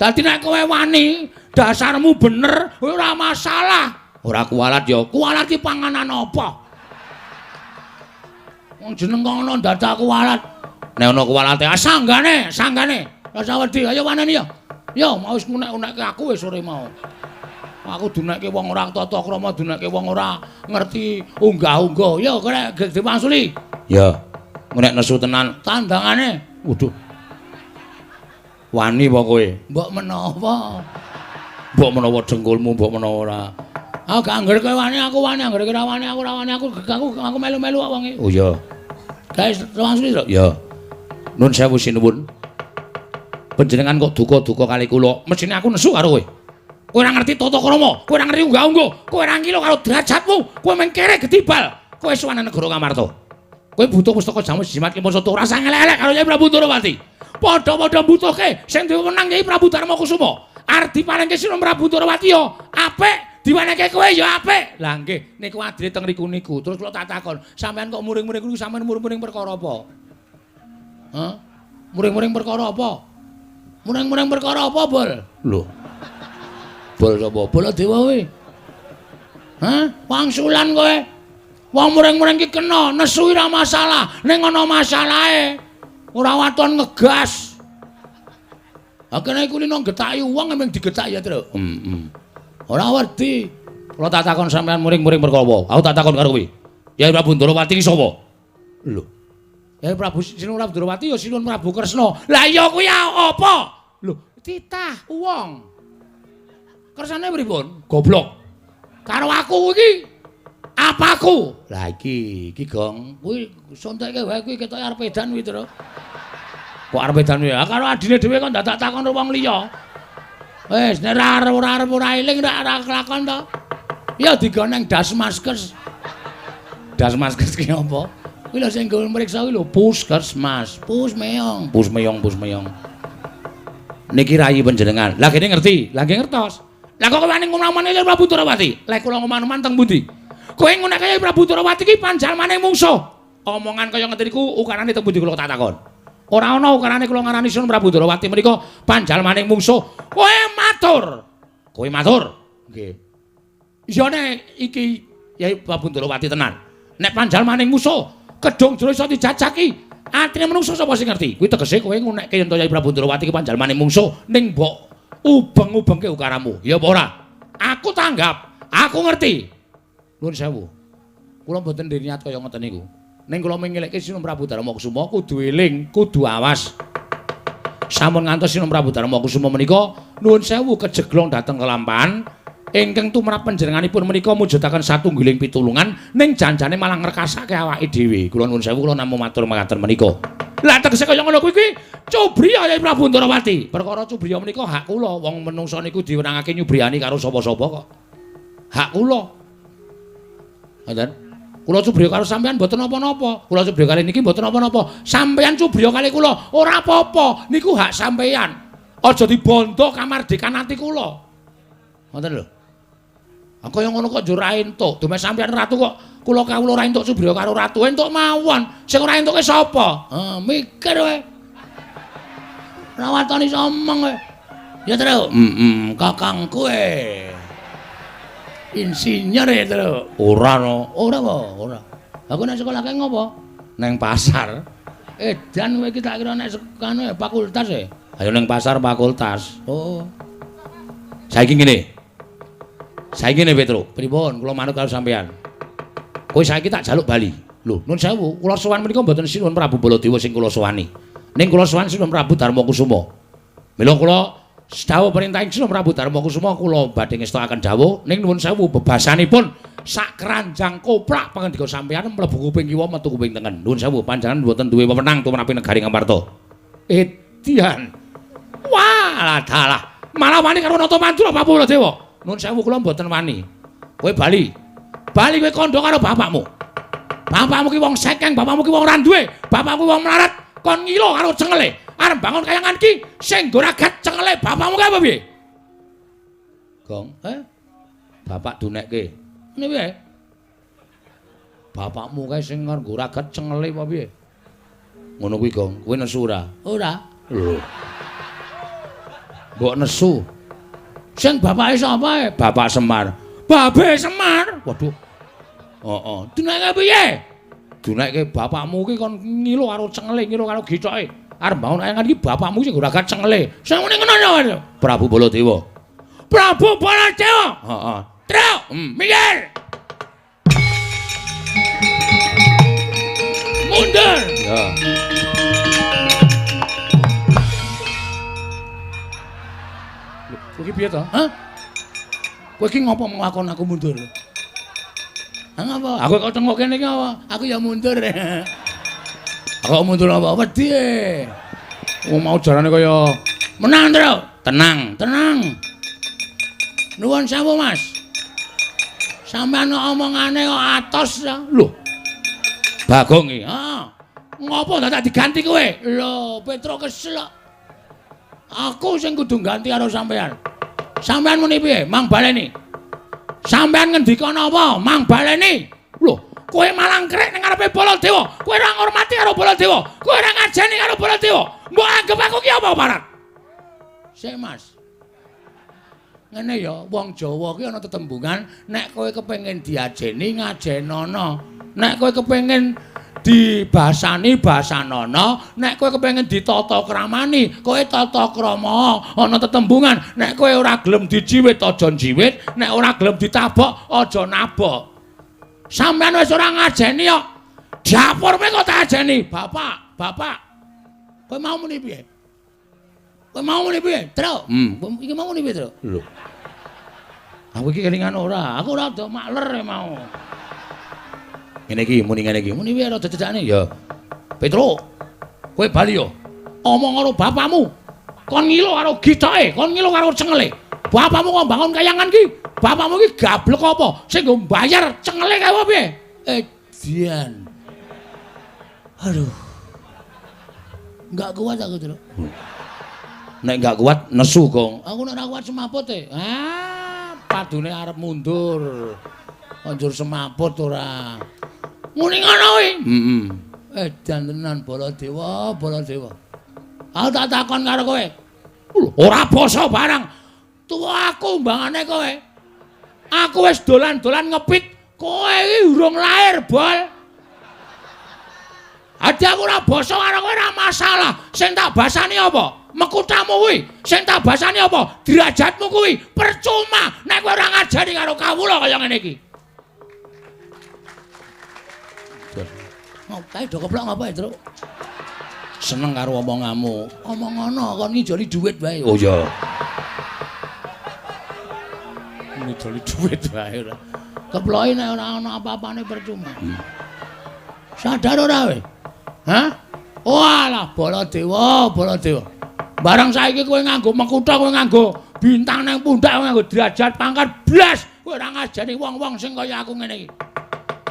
Dadi nek kowe wani, dasarmu bener, ora masalah. Ora kualat ya, kualat ki panganan apa? Wong jeneng kok ana dadak kualat. Nek ana kualate, ah sanggane, sanggane. Rasa wedi, ayo waneni ya. Ya, mau wis ngunek-unekke aku wis sore mau. Aku dunekke wong ora tata krama, dunekke wong ora ngerti unggah-ungguh. Ya, kowe diwangsuli. Ya. Nek nesu tenan, tandangane. Waduh. Wani apa kowe? Mbok menawa. Mbok menawa dengkulmu, mbok menawa ora. Aku gak angger kowe wani, aku wani, angger kowe ora wani, aku ora wani, aku melu-melu kok wonge. Oh iya. Guys, langsung lho. Ya. Nun sewu sinuwun. Panjenengan kok duka-duka kali kula. Mesthine aku nesu karo kowe. Kowe ora ngerti tata krama, kowe ora ngerti unggah-ungguh, kowe ora ngilo karo derajatmu, kowe mung kere gedibal. Kowe sowan negara Ngamarta. Kowe butuh pustaka jamus jimat lima satu ora usah ngelek-elek karo Kyai Prabu Ndorowati. Padha-padha mbutuhke sing duwe wenang Kyai Prabu Darma Kusuma. Arep diparengke Sinuwun Prabu Ndorowati ya apik, diwenehke kowe ya apik. Lah nggih, niku adile teng riku niku. Terus kula tak takon, sampean kok muring-muring niku sampean muring-muring perkara apa? Hah? Muring-muring perkara apa? Muring-muring perkara apa, Bol? Lho. Bol sapa? Baladewa kowe. Hah? Wangsulan kowe. Wong muring-muring ki kena, nesu ora masalah, ning ana masalahe. Ora waton ngegas. Ha kene iku lino getaki wong emang digetaki ya, Tru. Heeh. Ora wedi. Kula tak takon sampean muring-muring perkara apa? Aku tak takon karo kowe. Kyai Prabu Ndorowati ki sapa? Lho. Kyai Prabu Sinuwun Prabu Ndorowati ya Sinuwun Prabu Kresna. Lah iya kuwi apa? Lho, titah wong. Kersane pripun? Goblok. Karo aku iki apaku? Lah iki, iki Gong. Kuwi sontekke wae kuwi ketoke arep edan kuwi, Tru. Kok arep edan kuwi? Karo adine dhewe kok dadak takon wong liya. Wis nek ora arep ora eling ora kelakon to. Ya digoneng Dasmaskes. Dasmaskes ki apa? Kuwi lho sing nggo mriksa kuwi lho Puskesmas. Pus meong, pus meong, pus meong. Niki rayi panjenengan. Lah kene ngerti, lah nggih ngertos. Lah kok wani ngomong-omong Prabu Ndorowati? Lek kula ngomong-omong teng pundi? Kowe nguneke Prabu Ndorowati ki panjalmane mungsuh. Omongan kaya ngeten niku ukarane teng pundi kula tak takon. Ora ana ukarane kula ngarani Sinuwun Prabu Ndorowati menika panjalmane mungsuh. Kowe matur. Kowe matur. Nggih. Iya nek iki Kyai Prabu Ndorowati tenan. Nek panjalmane mungsuh, kedung jero iso dijajaki. Atine menungso sapa sing ngerti? Kuwi tegese kowe ngunekke yen to Kyai Prabu Ndorowati ki panjalmane mungsuh ning mbok ubeng-ubengke ukaramu. Ya apa ora? Aku tanggap, aku ngerti. Nuwun sewu. Kula mboten niat kaya ngoten niku. Ning kula mengelekke Sinuwun Prabu Darma Kusuma kudu eling, kudu awas. Sampun ngantos Sinuwun Prabu Darma Kusuma menika nuwun sewu kejeglong dhateng kelampahan ingkang tumrap panjenenganipun menika mujudaken satunggiling pitulungan ning janjane malah ngrekasake awake dhewe. Kula nuwun sewu kula namung matur mekaten menika. Lah tegese kaya ngono kuwi kuwi cubriya Kyai Prabu Ndorowati. Perkara cubriya menika hak kula. Wong menungsa niku diwenangake nyubriyani karo sapa-sapa kok. Hak kula. Ngoten. Kula cubriya karo sampean mboten napa-napa. Kula cubriya kali niki mboten napa-napa. Sampean cubriya kali kula ora apa-apa. Niku hak sampean. Aja dibondo kamardikan ati kula. Ngoten lho. Kaya ngono kok njur ra entuk. Dume sampean ratu kok kula kawula ora entuk cubriya karo ratu. Entuk mawon. Sing ora entuke sapa? Ha, mikir kowe. Ora waton iso omong kowe. Ya, Tru. Heeh, kakangku e. Insinyur ya, Tru. Ora no. Ora apa? Ora. Aku nek sekolah kae ngopo? Neng pasar. Edan kowe iki tak kira nek kanu fakultas e. Ayo neng pasar fakultas. Oh. Saiki ngene. Saiki ngene, Petro. Pripun kula manut karo sampean? Kowe saiki tak jaluk bali. Lho, nun sewu, kula sowan menika mboten Sinuwun Prabu Baladewa sing kula sowani. Ning kula sowan Sinuwun Prabu Darma Kusuma. Mila kula dawuh perintahing Sinuwun Prabu Darma Kusuma kula badhe ngestokaken dawuh ning nuwun sewu bebasanipun sak keranjang koplak pangendika sampean mlebu kuping kiwa metu kuping tengen. Nuwun sewu panjenengan mboten duwe wewenang tumrap negari Ngamarta. Edian. Wah, dalah. Malah wani karo Nata Mandura Prabu Baladewa. Nuwun sewu kula mboten wani. Kowe bali. Bali kowe kandha karo bapakmu. Bapakmu ki wong sekeng, bapakmu ki wong ora duwe, bapakmu wong melarat, kon ngilo karo cengele. Arep bangun kayangan ki sing nggo ragat cengele bapakmu kae apa piye? Gong, eh? Bapak dunekke. Ngene piye? Bapakmu kae sing nggo ragat cengele apa piye? Ngono kuwi, Gong. Kowe nesu ora? Ora. Lho. Mbok nesu. Sing bapake sapa e? Bapak Semar. Babe Semar. Waduh. Heeh. Dunekke piye? Dunekke bapakmu ki kon ngilo karo cengele, ngilo karo githoke. Arep bangun kayangan iki bapakmu sing ragat cengele. Sing ngene ngono. Prabu Baladewa. Prabu Baladewa. Heeh. Truk, minggir. Mundur. Ya. Iki piye to? Hah? Kowe iki ngopo nglakon aku mundur? Ha ngapa? Aku kok tengok kene iki apa? Aku ya mundur. Aku mundur apa? Wedi. Wong mau jarane kaya menang, Tru. Tenang, tenang. Nuwun sewu, Mas. Sampeyan omongane kok atos ya. Lho. Bagong iki. Ha. Ngopo dadak diganti kowe? Lho, Petruk kesel kok. Aku sing kudu ganti karo sampeyan. Sampeyan muni piye? Mang baleni. Sampeyan ngendika napa? Mang baleni. Lho, kowe malah ngrek ning ngarepe Baladewa. Kowe ora ngurmati karo Baladewa. Kowe ora ngajeni karo Baladewa. Mbok anggep aku ki apa, Parat? Sik, Mas. Ngene ya, wong Jawa ki ana tetembungan, nek kowe kepengin diajeni ngajenono. Nek kowe kepengin dibasani basanono, nek kowe kepengin ditata kramani, kowe tata krama. Ana tetembungan, nek kowe ora gelem dijiwit aja njiwit, nek ora gelem ditabok aja nabok. Sampeyan wis ora ngajeni kok. Dapurme kok tak ajeni. Bapak, bapak. Kowe mau muni piye? Kowe mau muni piye? Truk. Iki mau muni piye, Truk? Lho. Aku iki kelingan ora. Aku ora do makler mau. Ngene iki muni ngene iki. Muni piye rada cecakne ya. Petruk. Kowe bali yo. Omong karo bapakmu. Kon ngilo karo gitoke, kon ngilo karo cengele. Bapakmu kok bangun kayangan ki? Bapakmu ki gablek apa? Sing nggo mbayar cengele kae apa piye? Edian. Aduh. Enggak kuat aku, Truk. Nek enggak kuat nesu, Gong. Aku nek ora kuat semaput e. Ah, padune arep mundur. Anjur semaput ora. Muni ngono kuwi. Heeh. Edan tenan Baladewa, Baladewa. Aku tak takon karo kowe. Ora basa barang. Tuwa aku mbangane kowe. Aku wis dolan-dolan ngepit, kowe iki urung lahir, Bol. Adi aku ora basa karo kowe ora masalah. Sing tak basani apa? Mekutamu kuwi. Sing tak basani apa? Derajatmu kuwi. Percuma nek kowe ora ngajari karo kawula kaya ngene iki. Kae do keplok ngapa ya, Truk? Seneng karo omonganmu. Omong ngono kon ngijoli dhuwit wae. Oh iya. Ngijoli dhuwit wae ora. Keploke nek ora ana apa-apane percuma. Sadar ora kowe? Hah? Walah Baladewa, Baladewa. Barang saiki kowe nganggo mekutha, kowe nganggo bintang nang pundak, kowe nganggo derajat pangkat blas, kowe ora ngajeni wong-wong sing kaya aku ngene iki.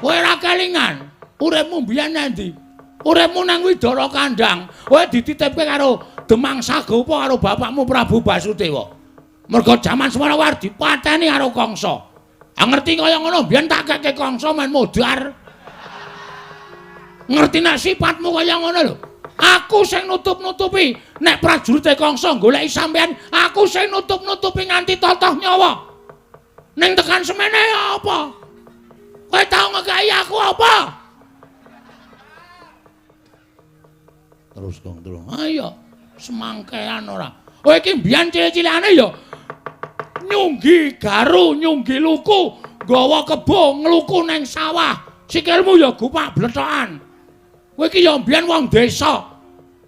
Kowe ora kelingan. Uripmu mbiyen nang ndi? Uripmu nang Widara Kandang. Kowe dititipke karo Demang Sagopa karo bapakmu Prabu Basudewa. Mergo jaman semono kowe arep dipateni karo Kangsa. Ah ngerti kaya ngono mbiyen tak keke Kangsa men modar. Ngerti nek sifatmu kaya ngono lho. Aku sing nutup-nutupi nek prajurite Kangsa goleki sampean, aku sing nutup-nutupi nganti totoh nyawa. Ning tekan semene apa? Kowe tau ngekeki aku apa? Terus Gong terus. Ayo semangkean ora. Kowe iki mbiyen cilik-cilikane ya nyunggi garu, nyunggi luku, nggawa kebo ngluku nang sawah. Sikilmu ya gupak blethokan. Kowe iki ya mbiyen wong desa.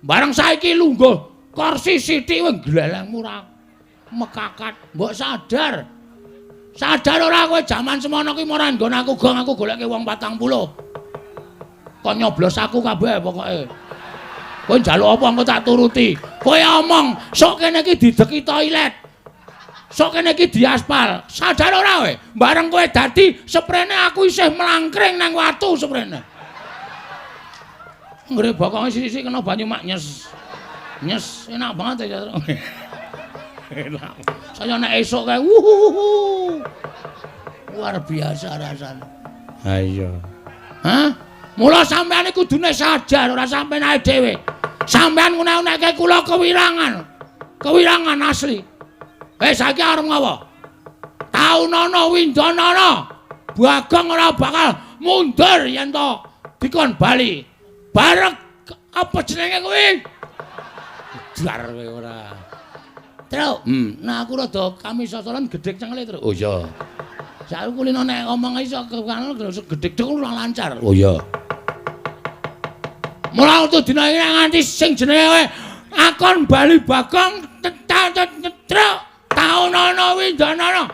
Bareng saiki lungguh kursi sithik kowe glelengmu ora mekakat. Mbok sadar. Sadar ora kowe jaman semono ki ora nggon aku Gong, aku goleke wong 40. Kok nyoblos aku kabeh pokoke. Kowe njaluk apa engko tak turuti. Kowe omong sok kene iki dideki toilet. Sok kene iki diaspal. Sadar ora kowe? Bareng kowe dadi seprene aku isih mlangkring nang watu seprene. Nggre bokonge sithik-sithik kena banyu mak nyes. Nyes, enak banget ya. Enak. Saya nek esuk kae wuhuhuhu. Luar biasa rasane. Ha iya. Hah? Mula sampeyan iki kudune sadar ora sampeyan ae dhewe. Sampeyan ngene-neke kula kewirangan. Kewirangan asli. Saiki arep ngapa? Taunana windanana. Bagong ora bakal mundur yen to dikon bali. Bareng apa jenenge kuwi? Dar kowe ora. Truk. Nah aku rada kamisosolan gedhek cengele, Truk. Oh iya. Saiki kulino nek omong iso gedhek dek ora lancar. Oh iya. Mula untuk dina iki nganti sing jenenge akon bali Bagong truk taunana windanana.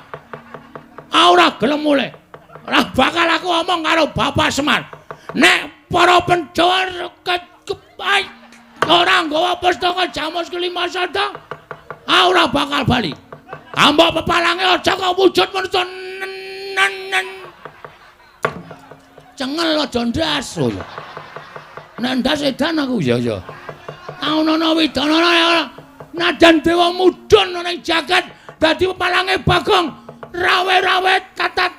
gelem mulih. Ora bakal aku omong karo Bapak Semar. Nek para Pandhawa ora nggawa pustaka Jamus kelima sada, ora bakal bali. Ambok pepalange aja kok wujud manusa nen. Cengel aja ndas. Oh iya. Nek ndas edan aku. Iya iya. Taunana widana ora. Nadan dewa mudhun ana ing jagat dadi pepalange Bagong rawe-rawe tatat.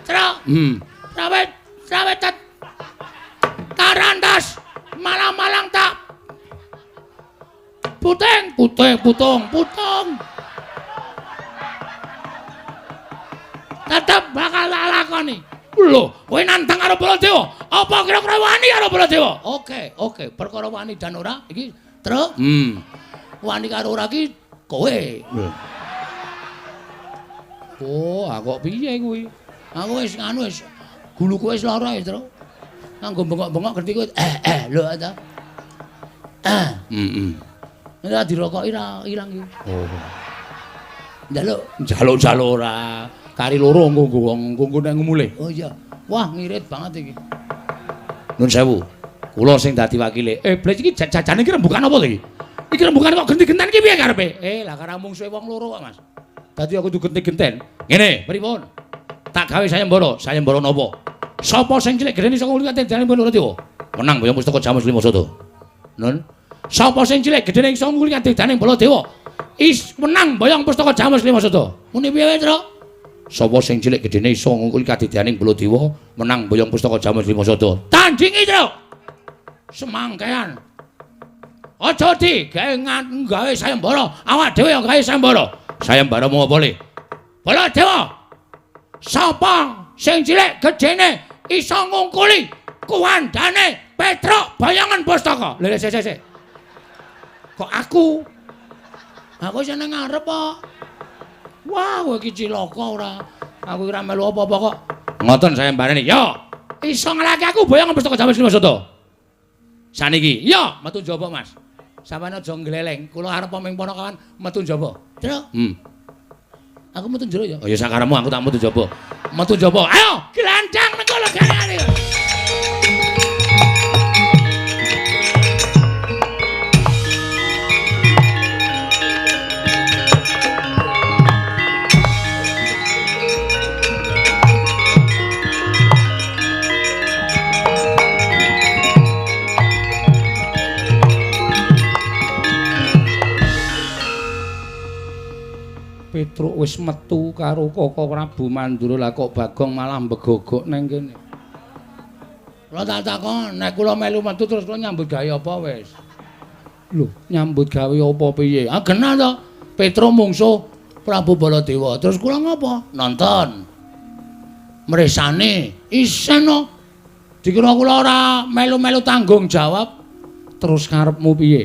Tra. Rawe-rawe tat. Tarantas malang-malang tak puting puting putung putung. Tetep bakal tak lakoni. Lho, kowe nantang karo Baladewa. Apa kira-kira wani karo Baladewa? Oke, oke. Perkara wani dan ora iki, Truk. Wani karo ora iki kowe. Oh, kok piye kuwi? Aku wis nganu wis guluku wis lara ya, Truk. Nganggo bengok-bengok ngerti kowe. Lho ta. Nek dirokoki ra ilang iki. Oh. Njaluk, njaluk-njaluk ora. Kari loro nggo wong nggo nek ngumule. Oh iya. Wah, ngirit banget iki. Nun sewu. Kula sing dadi wakile. Blek iki jajane iki rembukan apa to iki? Iki rembukan kok genti-genten iki piye karepe? Lah karo mungsuhe wong loro kok, Mas. Dadi aku kudu genti-genten. Ngene, pripun? Tak gawe sayembara, sayembara napa? Sapa sing cilik gedene iso ngulih kadidane Baladewa? Menang boyong pustaka Jamus Lima Sada. Nun. Sapa sing cilik gedene iso ngulih kadidane Baladewa? Is menang boyong pustaka Jamus Lima Sada. Muni piye, Truk? Sapa sing cilik gedene iso ngungkuli kadidaning Baladewa menang boyong pustaka Jamus Lima Sada. Tandingi, Truk. Semangkean. Aja di gawe gawe sayembara, awak dhewe ya gawe sayembara. Sayembara mung apa le? Baladewa. Sapa sing cilik gedene iso ngungkuli kuwandane Petruk boyongan pustaka? Lha sik sik sik. Kok aku? Aku seneng ngarep kok. Wah, kowe iki cilaka ora. Aku ora melu apa-apa kok. Ngoten sayembarane. Yo, iso ngalahke aku boyongan pustaka Jamus Lima Sada. Saniki, yo metu njaba, Mas. Sampeyan aja ngleleng. Kula arep ming ponokawan metu njaba. Truk. Aku metu njero ya. Oh ya sakarepmu aku tak metu njaba. Metu njaba. Ayo, glandang nang kono gaweane. Petruk wis metu karo Koko Prabu Mandura, lah kok Bagong malah mbegogok nang kene. Kula tak takon, nek kula melu metu terus kula nyambut gawe apa wis? Lho, nyambut gawe apa piye? Ah genah to. Petruk mungsuh Prabu Baladewa. Terus kula ngopo? Nonton. Mresane isen no. Dikira kula ora melu-melu tanggung jawab. Terus karepmu piye?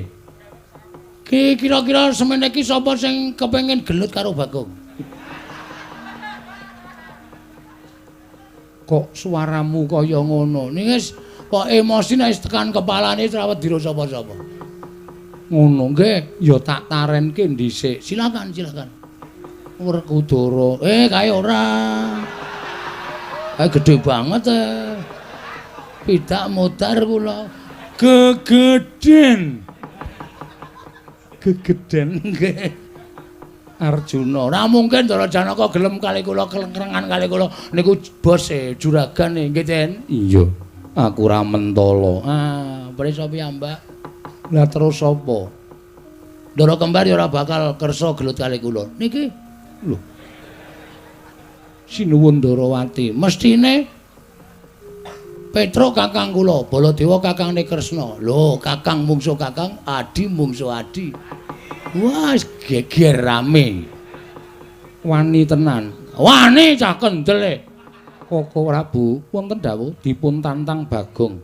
Ki kira-kira semene iki sapa sing kepengin gelut karo Bagong? Kok suaramu kaya ngono? Ning wis kok emosi nek wis tekan kepalane ora wedi sapa-sapa. Ngono nggih, ya tak tarenke dhisik. Silakan, silakan. Werkudara. Kae ora. Kae gedhe banget e. Pidak modar kula. Gegeden. Gegeden nggih. Arjuna. Ora mungkin Ndara Janaka gelem kali kula kelengkrengan kali kula niku bos e juragane nggih, Den. Iya. Aku ora mentala. Ah, prisa piyambak. Lah terus sapa? Ndara kembar ya ora bakal kersa gelut kali kula. Niki lho. Sinuwun Ndarawati, mestine Petruk kakang kula, Baladewa kakangne Kresna. Lho, kakang mungsuh kakang, adi mungsuh adi. Wah, geger rame. Wani tenan. Wani cah kendele. Koko Prabu wonten dawuh dipun tantang Bagong.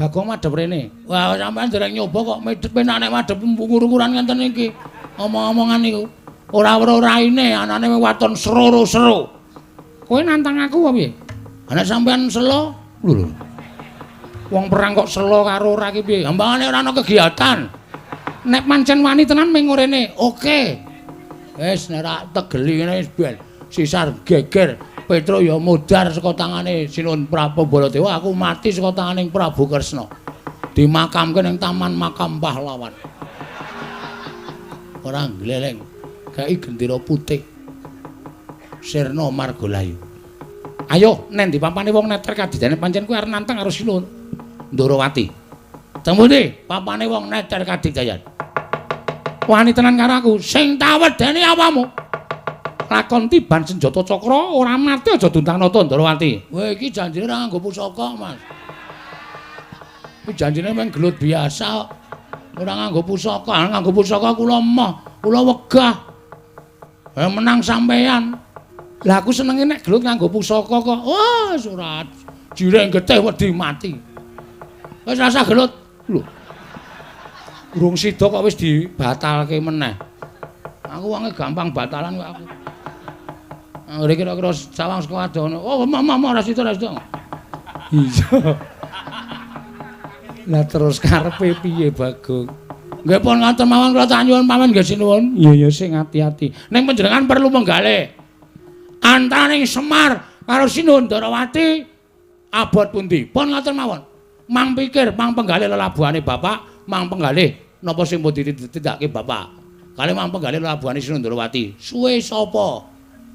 Bagong madhep rene. Wah, sampean dereng nyoba kok medhep penak nek madhep ngur-nguran ngenten iki. Omong-omongan niku. Ora weruh raine, anane waton sero-sero. Kowe nantang aku apa piye? Ana sampean selo? Lho. Wong perang kok selo karo ora ki piye? Gampangane ora ana kegiatan. Nek pancen wani tenan ming rene. Oke. Wis nek ra tegeli ngene wis ben. Sisar geger. Petruk ya modar saka tangane Sinuwun Prabu Baladewa, aku mati saka tangane Prabu Kresna. Dimakamke ning Taman Makam Pahlawan. Ora gleleng. Kei gendera putih. Sirna Margalayu. Ayo neng ndi papane wong neter kadidane pancen kuwi arep nantang karo Sinuwun Ndorowati. Teng pundi papane wong neter kadidayan? Wani tenan karo aku, sing tawedeni awamu. Lakon tiban senjata cakra ora mati aja duntang nata Ndorowati. Kowe iki janjine ora nganggo pusaka, Mas. Iki janjine mung gelut biasa. Ora nganggo pusaka, nganggo pusaka kula emoh, kula wegah. Menang sampean. Lah aku senenge nek gelut nganggo pusaka kok. Wah, ora jireng getih wedi mati. Wis rasa gelut. Lho. Urung sida kok wis dibatalke meneh. Aku wonge gampang batalan kok aku. Anggere kira-kira sawang saka adoh. Oh, mama ora sida, ora sida. Iya. Lah terus karepe piye, Bagong? Nggih pun ngoten mawon kula tak nyuwun pamit nggih sinuwun. Iya ya sing ati-ati. Ning panjenengan perlu menggalih. Antaraning Semar karo Sinuwun Ndorowati abot pundi? Pun ngoten mawon. Mang pikir, mang penggalih lelabuhane bapak, mang penggalih napa sing pun ditindakake bapak. Kali mang penggalih lelabuhane Sinuwun Ndorowati. Suwe sapa?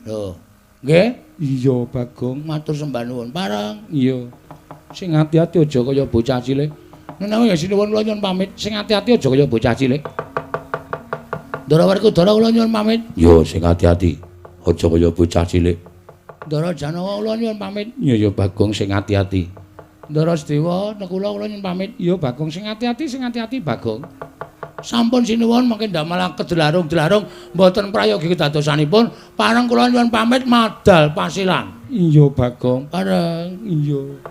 Lho, nggih? Iya, Bagong, matur sembah nuwun. Pareng. Iya. Sing ati-ati aja kaya bocah cilik. Menawi ya sinuwun kula nyuwun pamit. Sing ati-ati aja kaya bocah cilik. Ndara Werkudara kula nyuwun pamit. Iya, sing ati-ati aja kaya bocah cilik. Ndara Janawa kula nyuwun pamit. Iya ya Bagong sing ati-ati. Ndara Sedewa nekula kula nyuwun pamit. Iya Bagong sing ati-ati, sing ati-ati Bagong. Sampun sinuwun mangke ndamel kedelarung-delarung mboten prayogi kedadosanipun. Pareng kula nyuwun pamit madal pasilan. Iya Bagong. Pareng. Iya.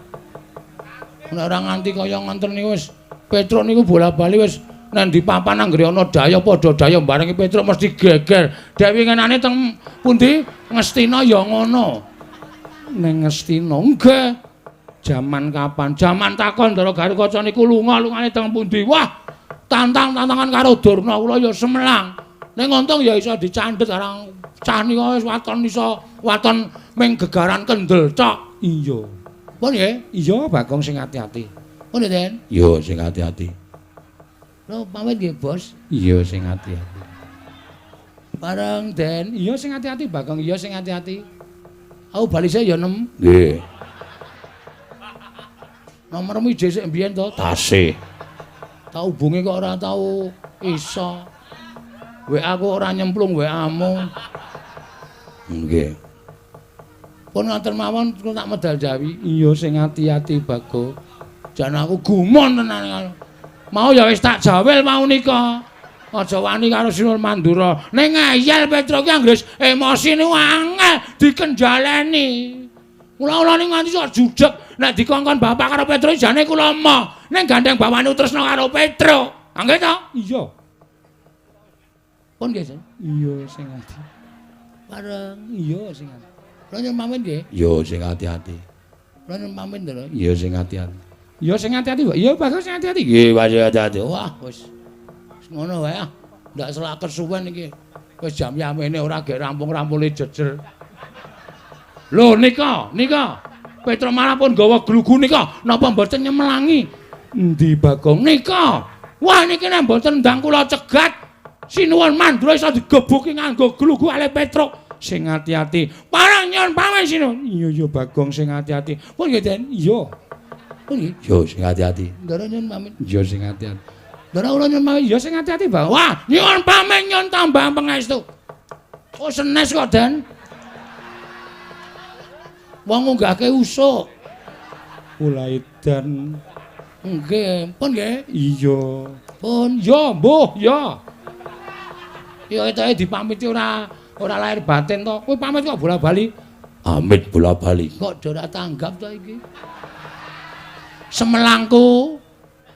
Nek ora nganti kaya ngoten niku wis Petruk niku bola-bali wis nang ndi papan anggere ana daya padha daya barengi Petruk mesti geger. Dewi ngenane teng pundi Ngastina ya ngono. Ning Ngastina nggih. Jaman kapan? Jaman takon Ndara Garukaca niku lunga-lungane teng pundi? Wah, tantang-tantangan karo Durna kula ya semelang. Ning untung ya iso dicandhet karang cah nika wis waton iso waton ming gegaran kendel tok. Iya. Pun nggih? Iya, Bagong sing ati-ati. Pun nggih, Den? Iya, sing ati-ati. Lho, pamit nggih, Bos. Iya, sing ati-ati. Bareng, Den. Iya, sing ati-ati, Bagong. Iya, sing ati-ati. Aku bali sik ya, Nem. Nggih. Nomormu ije sik mbiyen to? Tasih. Tau hubungi kok ora tau iso. WA aku ora nyemplung WA-mu. Nggih. Pun ngoten mawon kula tak medal jawi. Iya sing ati-ati Bagong. Jan aku gumun tenan. Mau ya wis tak jawel mau nika. Aja wani karo Sinuwun Mandura. Ning ngeyel Petruk ki anggere emosi niku angel dikenjaleni. Kula-kula niku nganti sok judeg nek dikongkon bapak karo Petruk jane kula emoh. Ning gandeng bawane tresna karo Petruk. Nggih to? Iya. Pun nggih, Sen. Iya sing ati. Bareng. Iya sing ati. Kula nyuwun pamit nggih. Iya sing ati-ati. Kula nyuwun pamit lho. Iya sing ati-ati. Iya sing ati-ati, Pak. Iya Bagong sing ati-ati. Nggih, Pak sing ati-ati. Wah, wis. Wis ngono wae ah. Ndak selak kesuwen iki. Wis jam yamene ora gek rampung-rampune jejer. Lho nika, nika. Petruk malah pun gawa glugu nika. Napa mboten nyemelangi? Endi Bagong? Nika. Wah niki nek mboten ndang kula cegat, Sinuwun Mandura iso digebuki nganggo glugu ale Petruk. Sing ati-ati. Parang nyuwun pamit sinuwun. Iya ya Bagong sing ati-ati. Pun nggih, Den. Iya. Pun nggih. Iya sing ati-ati. Ndara nyuwun pamit. Iya sing ati-ati. Ndara kula nyuwun pamit. Iya sing ati-ati, Bagong. Wah, nyuwun pamit nyuwun tambah pangestu. Oh senes kok, Den. Wong ngunggahke usuk. Kula edan. Nggih, pun nggih. Iya. Pun ya, mbuh, ya. Ya ketoke dipamiti ora lahir batin to. Kowe pamit kok bola-bali? Amit bola-bali. Kok ora tanggap to iki? Semelangku.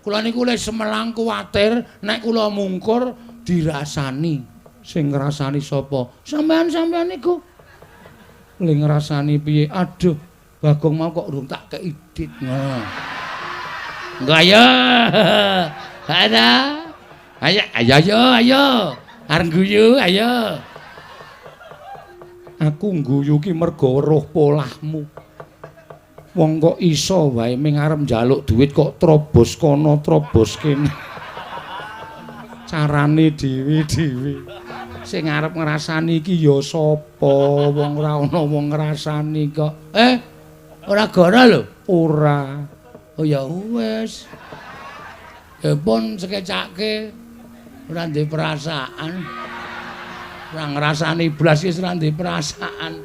Kula niku le semelang kuwatir nek kula mungkur dirasani. Sing ngrasani sapa? Sampean-sampean niku. Le ngrasani piye? Aduh, Bagong mau kok urung tak kei dit. Ngono. Engko ayo. Ada. Ayo ayo ayo ayo. Arep guyu ayo. Aku ngguyu ki merga weruh polahmu. Wong kok iso wae ming arep njaluk duit kok trobos kono trobos kene. Carane dhewe-dhewe. Sing arep ngrasani iki ya sapa? Wong ora ana wong ngrasani kok. Ora goro lho. Ora. Oh ya wis. Ya pun sekecake ora ndek perasaan. Ora ngrasani blas wis ora ndek perasaan.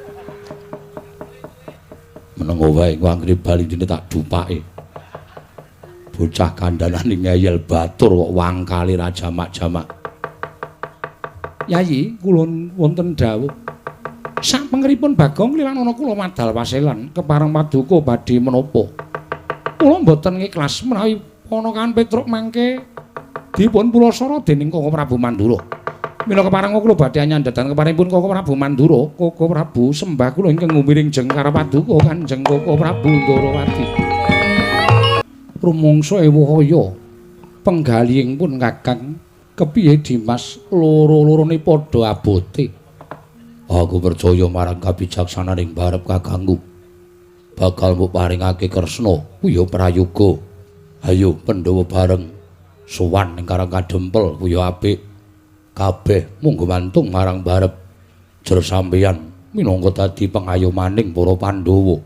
Menengo wae engko anggere bali dene tak dupake. Bocah kandhanane ngeyel batur kok wangkale ra jamak-jamak. Yayi, kula wonten dawuh. Sapengeripun Bagong lilanana kula madal paselan kepareng paduka badhe menapa. Kula mboten ngikhlas menawi Ponokan Petruk mangke dipun pulasara dening Koko Prabu Mandura. Mila kepareng kula badhe nyandhatan keparengipun Koko Prabu Mandura, Koko Prabu sembah kula ingkang ngumiring jengkar paduka Kanjeng Koko Prabu Ndarawati. Rumangsa ewahaya penggalihing pun Kakang kepiye Dimas loro-lorone padha abote. Aku percaya marang kabijaksananing barep kakangku. Bakal mbok paringake Kresna kuya prayoga. Ayo Pandhawa bareng sowan ning Karang Kadempel kuya apik. Kabeh mung gumantung marang barep. Jer sampeyan minangka dadi pengayomaning para Pandhawa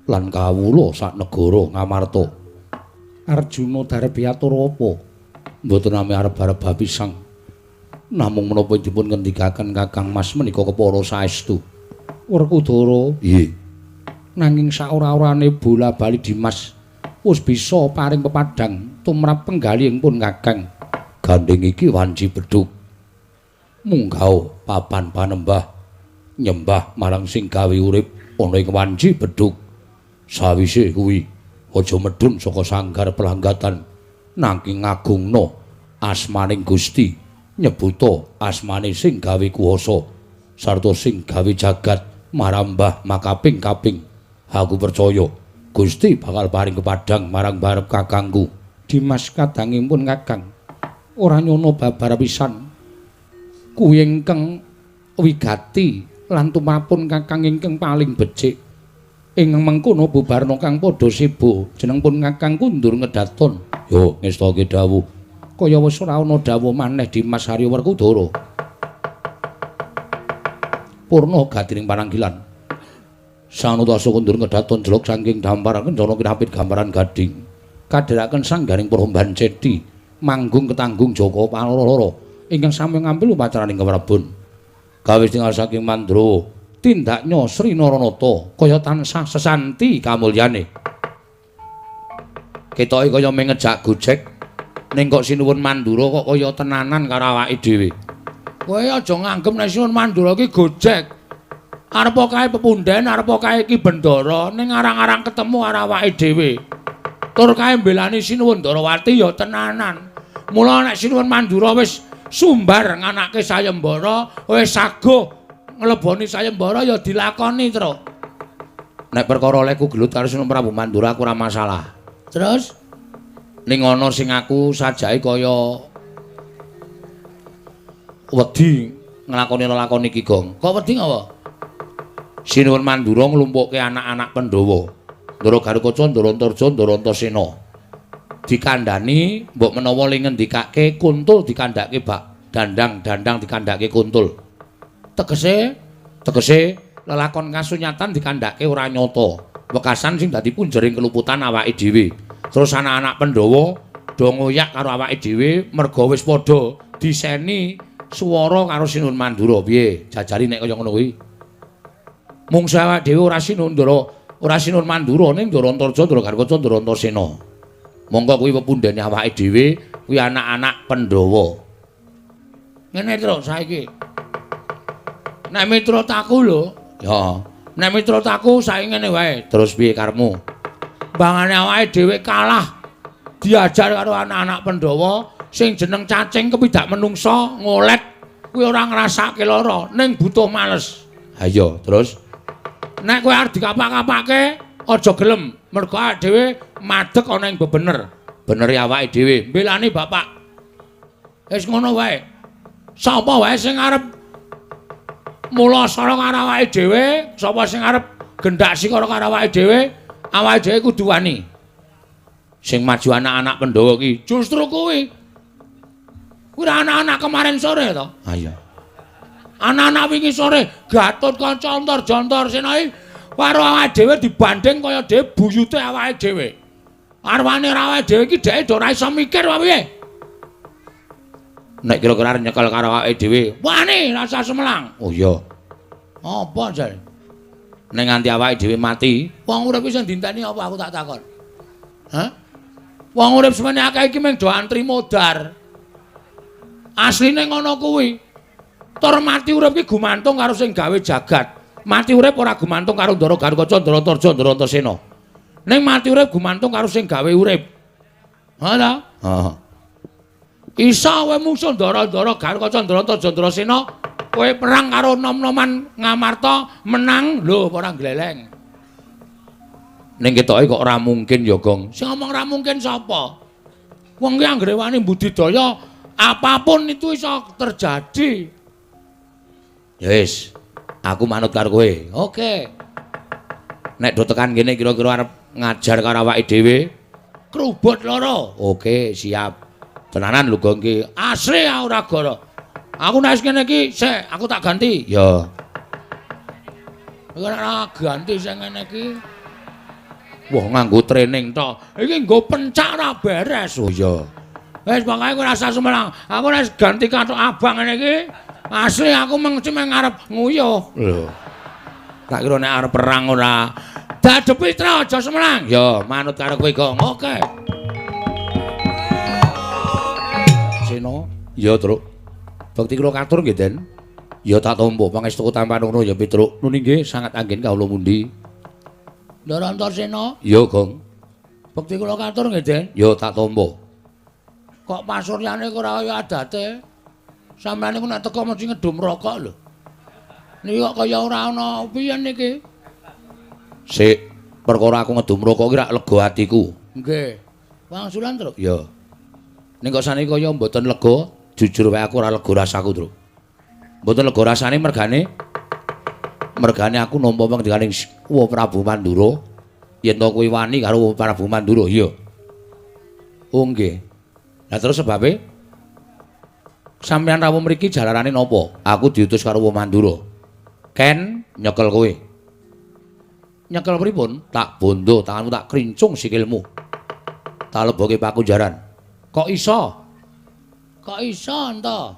lan kawula sak negara Ngamarta. Arjuna darep atur apa? Mboten nami arep-arep bapisang. Namung menapa dipun ngendikaken Kakang Mas menika kepara saestu. Werkudara, nggih. Nanging saora-orane bola-bali Dimas wis bisa paring pepadhang tumrap penggalihing pun Kakang. Gandeng iki wanci bedhug. Munggah papan panembah nyembah marang sing gawe urip ana ing wanci bedhug. Sawise kuwi aja medhun saka sanggar pelanggatan nanging ngagungna asmaning Gusti, nyebuta asmane sing gawe kuwasa sarta sing gawe jagat marambah makaping-kaping. Aku percaya Gusti bakal paring kepadhang marang barep kakangku. Dimas kadangipun Kakang ora nyono babar pisan. Kuwi ingkang wigati lan tumrapun Kakang ingkang paling becik. Ing mengkono bubarna kang padha seba jeneng pun Kakang kundur ngedaton. Yo ngestake dawuh. Kaya wis ora ana dawuh maneh Dimas Haryo Werkudara. Purna gatining pananggilan. Sanutasa kundur ngedaton jelok saking dampar kencana kinapit gambaran gading. Kadheraken sanggaring Promban Ceti manggung ketanggung Jaka Paloro ingkang sami ngambil upacaraning keprabon. Gawe tinggal saking Mandra tindaknya Sri Naranata kaya tansah sesanti kamulyane. Ketoke kaya mung ngejak gojek ning kok Sinuwun Mandura kok kaya tenanan karo awake dhewe. Kowe aja nganggep nek Sinuwun Mandura ki gojek. Arep kae pepunden, arep kae Ki Bendara ning arang-arang ketemu karo awake dhewe. Tur kae mbelani Sinuwun Ndarawati ya tenanan. Mula nek Sinuwun Mandura wis sumbar nganake sayembara, wis saguh ngleboni sayembara ya dilakoni, Truk. Nek perkara olehku gelut karo Sinuwun Prabu Mandura aku ora masalah. Terus ning ana sing aku sajake kaya wedi nglakoni lelakon iki, Gong. Kok wedi ngapa? Sinuwun Mandura nglumpukke anak-anak Pandhawa. Ndara Garukaca, Ndara Antarja, Ndara Antasena. Dikandhani mbok menawa le ngendikake kuntul dikandhake bak dandang, dandang dikandhake kuntul. Tegese tegese lelakon kasunyatan dikandhake ora nyata. Wekasan sing dadi punjering keluputan awake dhewe. Terus anak-anak Pandhawa do ngoyak karo awake dhewe merga wis padha diseni swara karo Sinuwun Mandura. Piye jajari nek kaya ngono kuwi? Mungsu awake dhewe ora Sinuwun Ndara, ora Sinuwun Mandura ning Ndara Antarja, Ndara Garukaca, Ndara Antasena. Monggo kuwi pepundhene awake dhewe, kuwi anak-anak Pandhawa. Ngene Truk saiki. Nek miturut aku lho, ya. Nek miturut aku saiki ngene wae. Terus piye karepmu? Bangane awake dhewe kalah diajar karo anak-anak Pandhawa sing jeneng cacing kepidak menungsa ngolet kuwi ora ngrasake lara ning butuh males. Ha iya, terus nek kowe arep dikapak-kapake aja gelem mergo awake dhewe madeg ana ing bebener. Benere awake dhewe mbelani bapak. Wis ngono wae. Sapa wae sing arep Mula sara karo awake dhewe, sapa sing arep gendak sikara karo awake dhewe, awake dhewe kudu wani. Sing maju anak-anak Pandhawa ki justru kuwi. Kuwi anak-anak kemarin sore to? Ha iya. Anak-anak wingi sore Gatotkaca Antarja Antasena iki karo awake dhewe dibanding kaya dhewe buyute awake dhewe. Arwane ora awake dhewe iki dheke do ora iso mikir apa piye? Nek kira-kira arep nyekel karo awake dhewe, wani rasa semelang. Oh iya. Apa jare? Nek nganti awake dhewe mati, wong urip iki sing dinteni apa aku tak takon. Hah? Wong urip semene akeh iki mung do antri modar. Asline ngono kuwi. Tur mati urip iki gumantung karo sing gawe jagat. Mati urip ora gumantung karo Ndara Gatotkaca, Ndara Antarja, Ndara Antasena. Ning mati urip gumantung karo sing gawe urip. Ha ta? Heeh. Isa kowe mungsuh Ndara-ndara Gatotkaca, Ndara Antarja, Ndara Sena, kowe perang karo nom-noman Ngamarta menang lho ora gleleng. Ning ketoke kok ora mungkin ya, Gong. Sing ngomong ora mungkin sapa? Wong ki anggere wani budidaya apapun itu iso terjadi. Ya wis, aku manut karo kowe. Oke. Nek do tekan kene kira-kira arep ngajar karo awake dhewe, krubut loro. Oke, siap. Tenanan lho Gong ki. Asli ora goro. Aku nek ngene iki, sik aku tak ganti. Ya. Ora ganti sing ngene iki. Wah, nganggo training tok. Iki nggo pencak ora beres. Oh iya. Wis pokoke kowe rasa sumelang. Aku nek ganti kathok abang ngene iki, asli aku mengci meng arep nguyuh. Lho. Tak kira nek arep perang ora. Dadepi tra aja semelang. Ya, manut karo kowe, Gong. Oke. Sena. Ya, Truk. Bekti kula katur nggih, Den. Ya tak tampa pangestu tampan ngono ya, Petruk. Nuni nggih sangat anggen kawula mundi. Ndara Antasena. Ya, Gong. Bekti kula katur nggih, Den. Ya tak tampa. Kok pasuryane ora kaya adate? Sampeyan niku nek teko mesti ngedum rokok lho. Niki kok kaya ora ana piye niki? Sik, perkara aku ngedum rokok ki rak lega atiku. Nggih. Wangsulan, Truk. Ya. Ning kok saniki kaya mboten lega, jujur wae aku ora lega rasaku, Truk. Mboten lega rasane mergane aku nampa pangandikaning Wa Prabu Mandura yen to kuwi wani karo Prabu Mandura, iya. Oh nggih. Lah terus sebabe sampeyan rawuh mriki jalarane napa? Aku diutus karo Wa Mandura. Ken nyekel kowe. Nyekel pripun? Tak bondo tanganmu, tak krincung sikilmu. Tak leboke pakunjaran. Kok iso? Kok iso enta?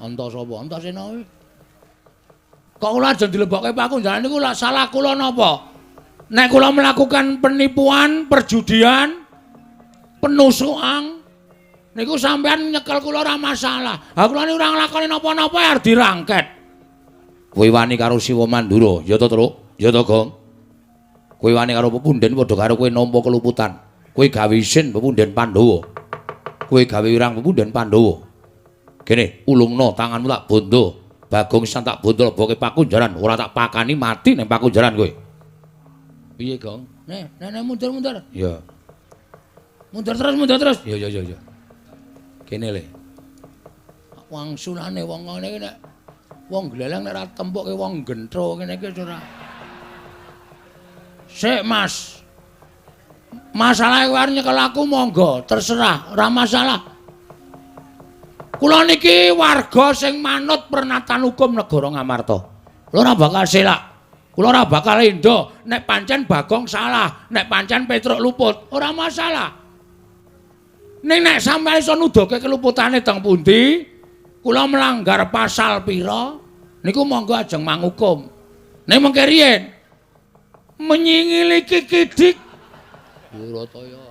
Enta sapa? Antasena kuwi. Kok kula ajeng dilebokke pakunjaran niku lak salah kula napa? Nek kula melakukan penipuan, perjudian, penusukan niku sampean nyekel kula ora masalah. Ha kula niku ora nglakoni napa-napa arep dirangket. Kowe wani karo Siwa Mandura, ya to, Truk? Ya to, Gong? Kowe wani karo pepunden padha karo kowe nampa keluputan. Kowe gawe isin pepunden Pandhawa. Kowe gawe wirang pepunden Pandhawa. Kene, ulungno tanganmu tak bondo. Bagong sisan tak bondo leboke pakunjaran, ora tak pakani mati ning pakunjaran kowe. Piye, Gong? Nek, nek mundur-mundur. Ya. Mundur terus, mundur terus. Ya ya ya ya. Kene le. Wangsulane wong ngene iki nek wong gleleng nek ora tempuke wong gentro ngene iki ora. Sik, Mas. Masalahe kowe arep nyekel aku monggo, terserah, ora masalah. Kula niki warga sing manut pernatan hukum negara Ngamarta. Kula ora bakal selak. Kula ora bakal endo nek pancen Bagong salah, nek pancen Petruk luput, ora masalah. Ning nek sampeyan iso nuduhke keluputane teng pundi, kula melanggar pasal pira, niku monggo ajeng mangukum. Ning mengke riyen menyingiliki kidik Burataya.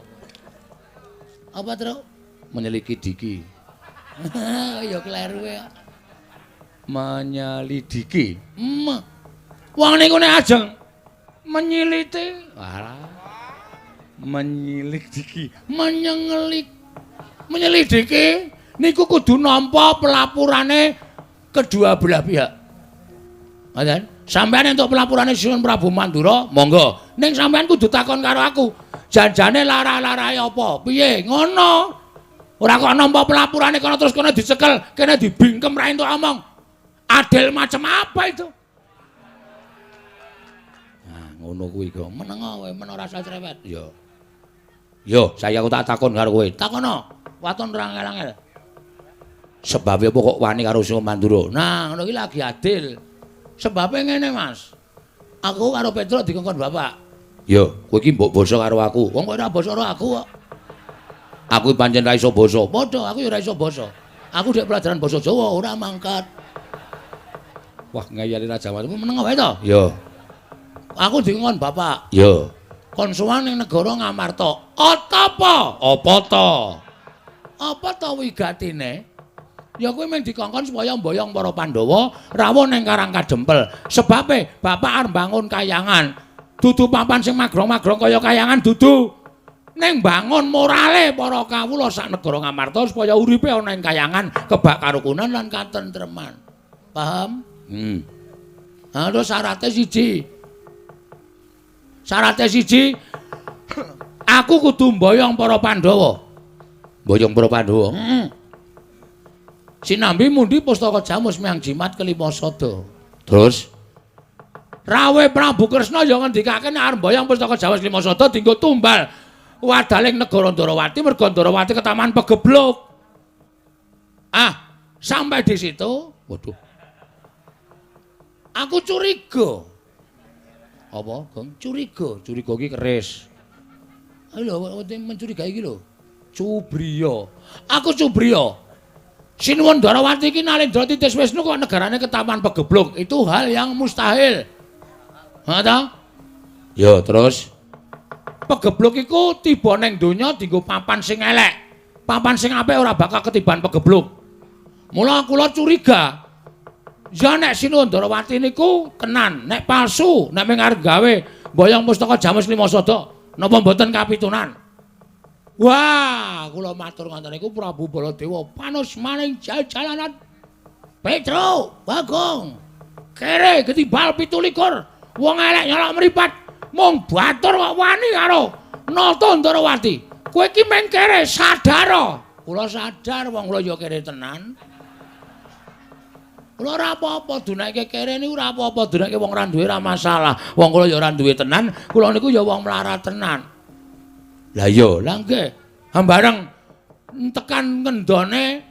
Apa, Truk? Menyeliki diki. Ya kleru ya. Menyelidiki. Wong niku nek ajeng menyiliti, walah. Menyelidiki, menyengelik, menyelidiki niku kudu nampa pelapurane kedua belah pihak. Ngoten? Sampeyan entuk pelapurane Sinuwun Prabu Mandura, monggo. Ning sampeyan kudu takon karo aku. Janjane lara-larae apa? Piye? Ngono. Ora kok nampa pelapurane kono terus kono dicekel, kene dibingkem ra entuk omong. Adil macam apa itu? Nah, ngono kuwi kok. Meneng kowe, men ora usah cerewet. Yo. Yo, saya aku tak takon karo kowe. Takono. Waton ora angel-angel. Sebabe apa kok wani karo Sinuwun Mandura? Nah, ngono iki lagi adil. Sebabe ngene, Mas. Aku karo Petruk dikongkon bapak. Yo, kowe iki mbok basa karo aku. Wong kowe ora basa karo aku kok. Aku pancen ra iso basa. Padha, aku ya ora iso basa. Aku dhek pelajaran basa Jawa ora mangkat. Wah, ngayali Raja Watu. Meneng wae to? Yo. Aku dikongkon bapak. Yo. Kon sowan ning negara Ngamarta. Apa? Apa to? Apa to wigatine? Ya kuwi mung dikongkon supaya mboyong para Pandhawa rawuh ning Karang Kadempel. Sebabe bapak arep mbangun kayangan. Dudu papan sing magrong-magrong kaya kayangan dudu. Ning bangun morale para kawula sak negara Ngamarta supaya uripe ana ing kayangan kebak karukunan lan katentreman. Paham? Nah, terus syarate siji. Syarate siji, aku kudu mboyong para Pandhawa. Mboyong para Pandhawa? Heeh. Sinambi mundi pustaka Jamus miang jimat kelima sada. Terus Rawe Prabu Kresna ya ngendikake nek arep mboyong pustaka Jamus lima sada dienggo tumbal wadaling negara Ndarawati merga Ndarawati ketaman pegebluk. Ah, sampai di situ, waduh. Aku curiga. Apa, Gong? Curiga, curiga iki keris. Ayo lho, mencurigai iki lho. Cubriya. Aku cubriya. Sinuwun Ndarawati iki Nalendra Titis Wisnu kok negarane ketaman pegebluk. Itu hal yang mustahil. Ha ta? Ya, terus pegebluk iku tiba ning donya dienggo papan sing elek. Papan sing apik ora bakal ketiban pegebluk. Mula kula curiga. Ya nek Sinuwun Ndarawati niku kenan, nek palsu, nek mung arep gawe mboyong pustaka Jamus lima sada, napa mboten kapitunan? Wah, kula matur ngoten niku Prabu Baladewa panus maning jalanan. Petro, Bagong. Kere ketibal 27. Wong elek nyolok mripat. Mung batur kok wani karo Nata Ndarawati. Kowe iki mung kere sadar. Kula sadar wong kula ya kere tenan. Kula ora apa-apa dunake kere niku ora apa-apa, dunake wong ora duwe ora masalah. Wong kula ya ora duwe tenan, kula niku ya wong melarat tenan. Lah iya, lah nggih. Hambareng tekan ngendone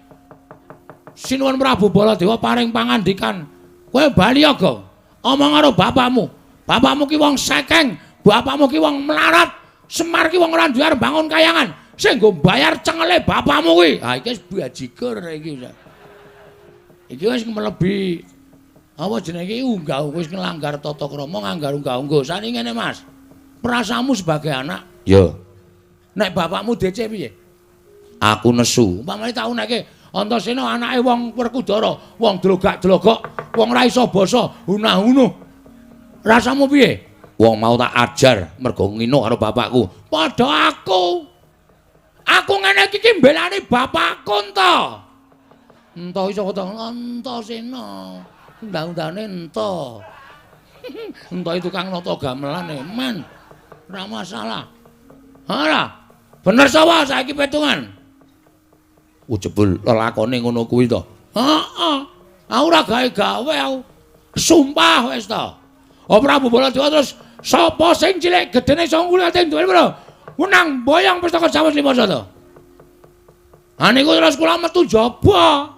Sinuwun Prabu Baladewa paring pangandikan, "Kowe bali ya, Gong. Omong karo bapakmu. Bapakmu ki wong sekeng, bapakmu ki wong melarat, Semar ki wong ora duwe arep bangun kayangan. Sing nggo bayar cengele bapakmu kuwi." Ha iki wis bajigur iki. Iki wis mlebi apa jenenge iki unggah wis nglanggar tata krama, nganggar unggah-ungguh. Saniki ngene, Mas. Perasaanmu sebagai anak? Ya. Nek bapakmu DC piye? Aku nesu. Umpamane tak uneke Antasena anake wong Werkudara, wong dlogak-dlogok, wong ora iso basa, hunah-hunuh. Rasamu piye? Wong mau tak ajar mergo ngino karo bapakku. Padha aku. Aku ngene iki ki mbelani bapakku ento. Ento iso kata Antasena. Undang-undane ento. Ento tukang nata gamelan e, men. Ora masalah. Ora. Bener sapa saiki petungan? Jebul lelakone ngono kuwi to. Heeh. Aku ora gawe-gawe aku. Sumpah wis to. Oh Prabu Baladewa terus sapa sing cilik gedene iso ngulate duwe pira? Menang boyong pustaka Jawa lima sada. Ha niku terus kula metu jaba.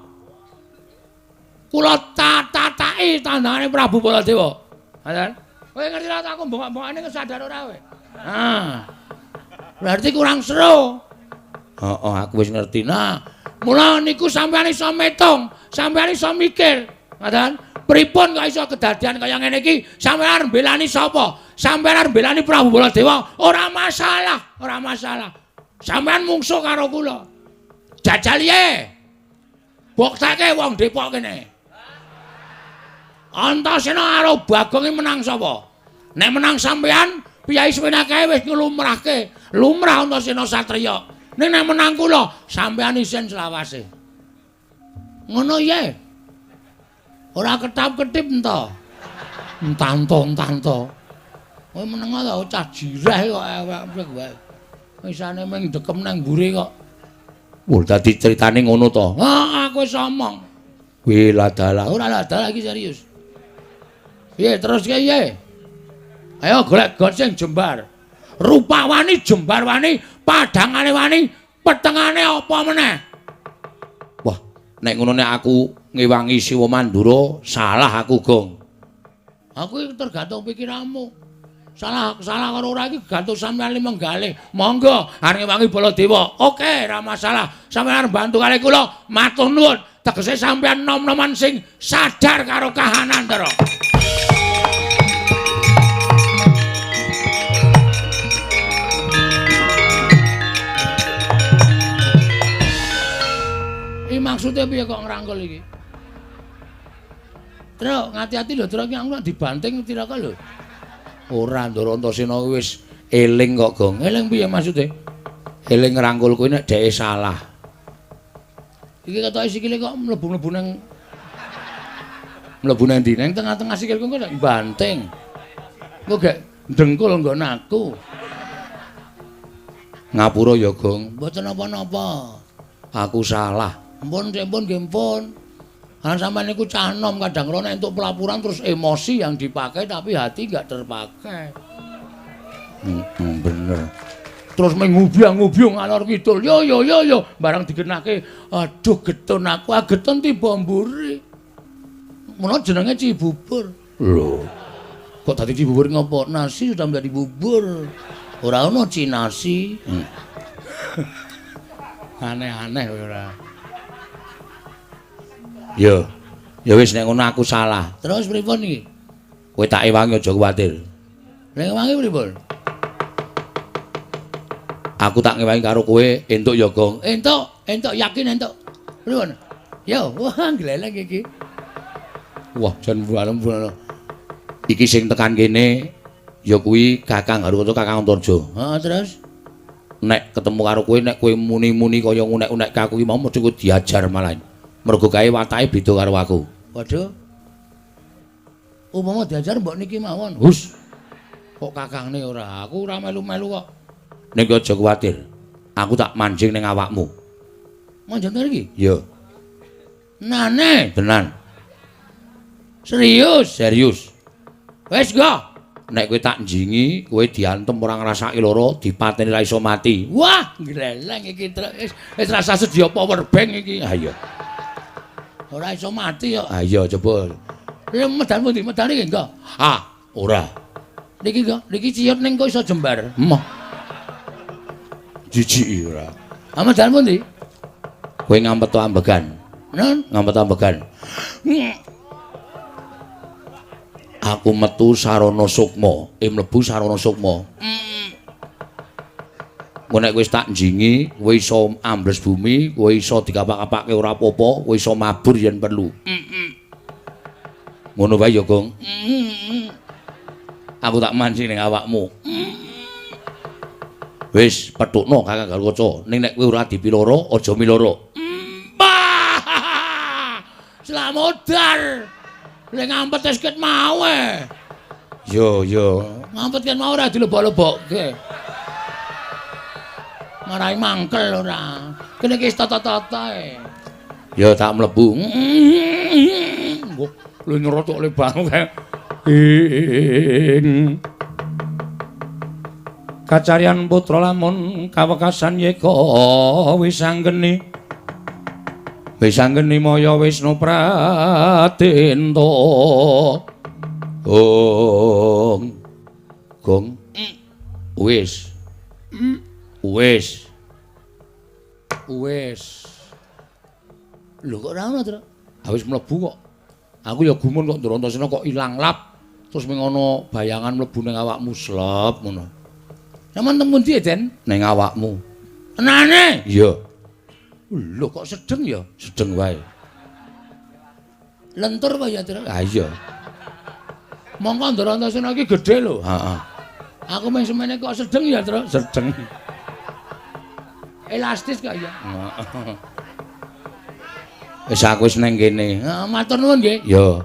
Kula tatataki tandangane Prabu Baladewa. Ngoten. Kowe ngerti ra aku mbongok-mbongane sadar ora kowe? Ah. Berarti kurang seru. Heeh, aku wis ngerti. Nah, mula niku sampeyan iso metung, sampeyan iso mikir. Ngoten. Pripun kok iso kedadian kaya ngene iki? Sampeyan arep mbelani sapa? Sampeyan arep mbelani Prabu Baladewa? Ora masalah, ora masalah. Sampeyan mungsuh karo kula. Jajal ye. Bukteke wong Depok kene. Antasena karo Bagong iki menang sapa? Nek menang sampeyan, piyai semene kae wis nglumrahke. Lumrah Antasena satriya. Ning nek menang kula, sampeyan isin selawase. Ngono ye. Ora ketap-ketip ento. Entanto-entanto. Kowe meneng to cah jireh kok awake wae. Isane mung dekem nang mburi kok. Wah, dadi critane ngono to. Heeh, aku wis omong. Kuwi ladalah. Ora ladalah iki serius. Piye terus piye? Ayo golek got sing jembar. Rupa wani, jembar wani, padhangane wani, petengane apa meneh? Wah, nek ngono nek aku ngewangi Siwa Mandura, salah aku, Gong. Aku iki tergantung pikiranmu. Salah salah karo ora iki gantung sampeyan menggalih. Monggo arep ngewangi Baladewa. Oke, ora masalah. Sampeyan arep bantu kali kula, matur nuwun. Tegese sampeyan nom-noman sing sadar karo kahanan, Ndara. Iki maksude piye kok ngrangkul iki? Truk, ngati-ati lho, Truk, iki aku nek dibanting tiraka lho. Ora, Ndara Antasena wis eling kok, Gong. Eling piye maksude? Eling ngrangkul kuwi nek dheke salah. Iki ketoke sikile kok mlebu-mlebu nang mlebu nang ndi? Nang tengah-tengah sikilku kok nek banting. Engko gek dengkul nggon aku. Ngapura ya, Gong. Mboten napa-napa. Aku salah. Mpun, mpun nggih mpun. Kan sampean niku cah nom kadang rono entuk pelaporan terus emosi yang dipakai tapi hati enggak terpakai. Bener. Terus mengubyang-ngubyung ngalor kidul. Yo yo yo yo barang digenake, aduh getun aku, ah getun tiba mburi. Menawa jenenge Cibubur. Lho. Kok dadi Cibubur ngopo? Nasi sudah menjadi bubur. Ora ono cinasi. Aneh-aneh ora. Yo. Ya wis nek ngono aku salah. Terus pripun iki? Kowe tak ewangi aja kuwatir. Nek ewangi pripun? Aku tak ngewangi karo kowe entuk ya, Gong. Entuk, entuk yakin entuk. Pripun? Yo, wah gleleng iki. Wah, jan bualem. Iki sing tekan kene ya kuwi Kakang Harukaca, Kakang Antarja. Heeh, terus nek ketemu karo kowe, nek kowe muni-muni kaya ngunek-unek aku iki mau mesti kowe diajar malah. Mergo kae watake beda karo aku. Waduh. Upama diajar mbok niki mawon. Hus. Kok kakangne ora? Aku ora melu-melu kok. Nek aja kuwatir. Aku tak manjing ning awakmu. Manjing iki? Iya. Nane, tenan. Serius? Serius. Wis go. Nek kowe tak njingi, kowe diantem ora ngrasake lara, dipateni ra iso mati. Wah, gleleng iki wis wis rasa sedia power bank iki. Ha iya. Ora iso mati kok. Ha iya coba. Lha medal pundi? Medal iki engko. Ah, ora. Niki kok, niki ciyut ning kok iso jembar. Emoh. Jijiki ora. Ah medal pundi? Kowe ngampet ambegan. Nun, ngampet ambegan. Aku metu sarana sukma, mlebu sarana sukma. Engko nek wis tak njingi, kowe iso ambles bumi, kowe iso dikapak-kapake ora apa-apa, kowe iso mabur yen perlu. Ngono wae ya, Gong. Aku tak mancing ning awakmu. Wis, petukno Kakang Garukaca. Ning nek kowe ora dipiloro, aja miloro. Slamodar. Lek ngampet wis ket mau e. Yo yo, ngampet ket mau ora dilebok-lebokke. Marai mangkel ora. Kene iki wis tata-tata e. Ya tak mlebu. Wah, lho nyerocok le banget. Ing kacaryan putra lamun kawekasan yeka wis anggeni. Wis anggeni maya Wisnu Pratenta. Gong. Gong. Wis. Wis. Wis. Lho kok ora ono, Tru? Ah wis mlebu kok. Aku ya gumun kok Ndara Antasena kok ilang lap. Terus ming ana bayangan mlebu ning awakmu slep ngono. Sampeyan teng pundi, Den? Ning awakmu. Tenane? Iya. Lho kok sedeng ya? Sedeng wae. Lentur wae ya, Tru? Ha iya. Mongko Ndara Antasena iki gedhe lho. Heeh. Aku mung semene kok sedeng ya, Tru? Sedeng. Elastis kok ya. Heeh. Wis aku wis nang kene. Heeh, matur nuwun nggih. Ya.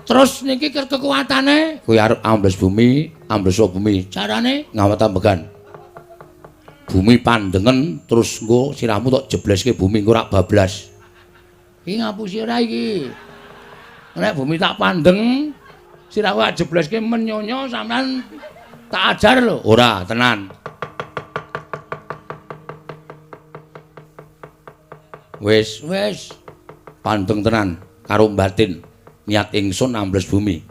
Terus niki kekuatane kuwi arep ambles bumi, ambles bumi. Carane ngawet ambegan. Bumi pandengen terus engko sirahmu tok jebleske bumi engko rak bablas. Iki ngapusi ora iki? Nek bumi tak pandeng, sirahku jebleske menyonyo sampean tak ajar lho. Ora, tenan. Wis, wis. Pandeng tenan karo batin. Niat ingsun ambles bumi.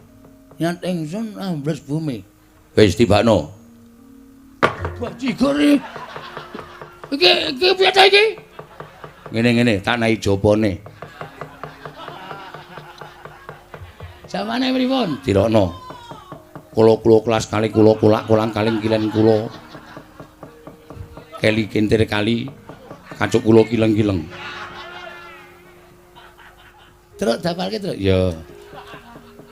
Niat ingsun ambles bumi. Wis tibakno. Bajigur iki. Iki iki piye ta iki? Ngene-ngene tak nahi jopone. Jamane pripun? Dirokno. Kula-kula kelas kali kula kulak kolang kaling kilen kula. Keli kintir kali kacuk kula kileng-kileng. Truk dapalke, Truk. Ya.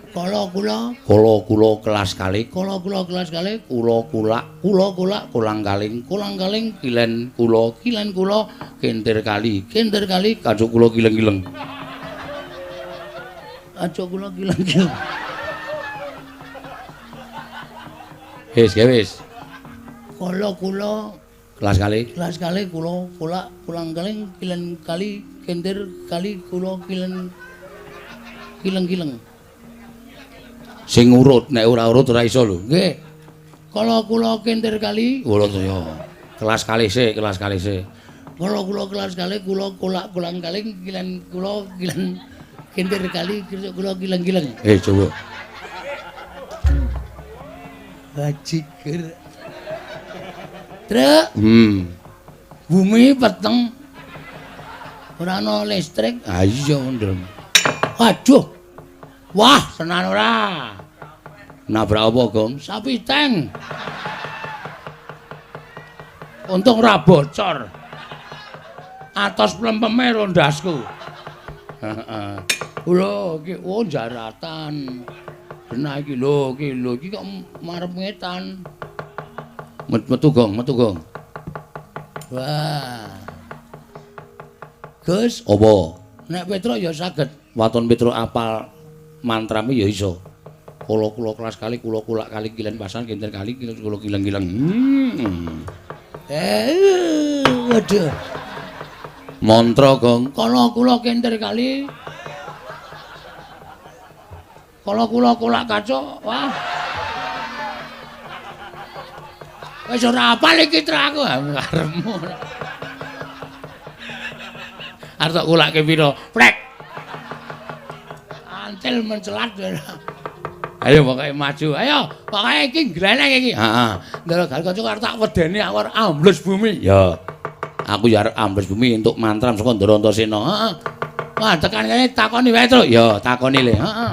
Kala kula, kala kula kelas kali, kala kula kelas kali, kula kulak, kula kulak kolang kaling, kolang kaling kilen kula, kilen kula kintir kali, kintir kali kacuk kula kileng-kileng. Kacuk kula kileng-kileng. Wis, wis. Kala kula kelas kali, kelas kali kula kulak kolang kaling kilen kali kintir kali kula kilen kileng-kileng. Sing urut, nek ora urut ora iso lho. Nggih. Kala kula kintir kali, kula ya. Kelas kali sik, kelas kali sik. Kala kula kelas kali, kula kulak kolang kaling kilen kula kilen kintir kali kula kileng-kileng. Coba. Bajigur. Truk. Bumi peteng. Ora ana listrik. Ha iya ndrem. Waduh. Wah, tenan ora. Nabrak apa, Gong? Sapi tank. Untung ora bocor. Atos plempeme rondasku. Heeh. Lho, iki oh jaratan. Genah iki lho, iki lho, iki kok marep ngetan. Metu, Gong, metu, Gong. Wah. Gus, apa? Nek Petruk ya saged. Waton Petruk apal mantrame ya iso. Kula kula kelas kali kula kulak kali kilen pasan kintir kali kilen kula kileng-kileng. Waduh. Mantra, Gong. Kala kula kintir kali. Kala kula kulak kacuk. Wah. Wis ora apal iki truk aku karepmu. Arep tak kulake pira? Prek. Antil mencelat. Ayo pokoke maju. Ayo, pokoke iki glenek iki. Heeh. Ndara Gatotkaca arep tak wedeni aku arep ambles bumi. Ya. Aku ya arep ambles bumi entuk mantram saka Ndara Antasena. Heeh. Wah, tekan kene takoni wae, Truk. Ya, takoni le. Heeh.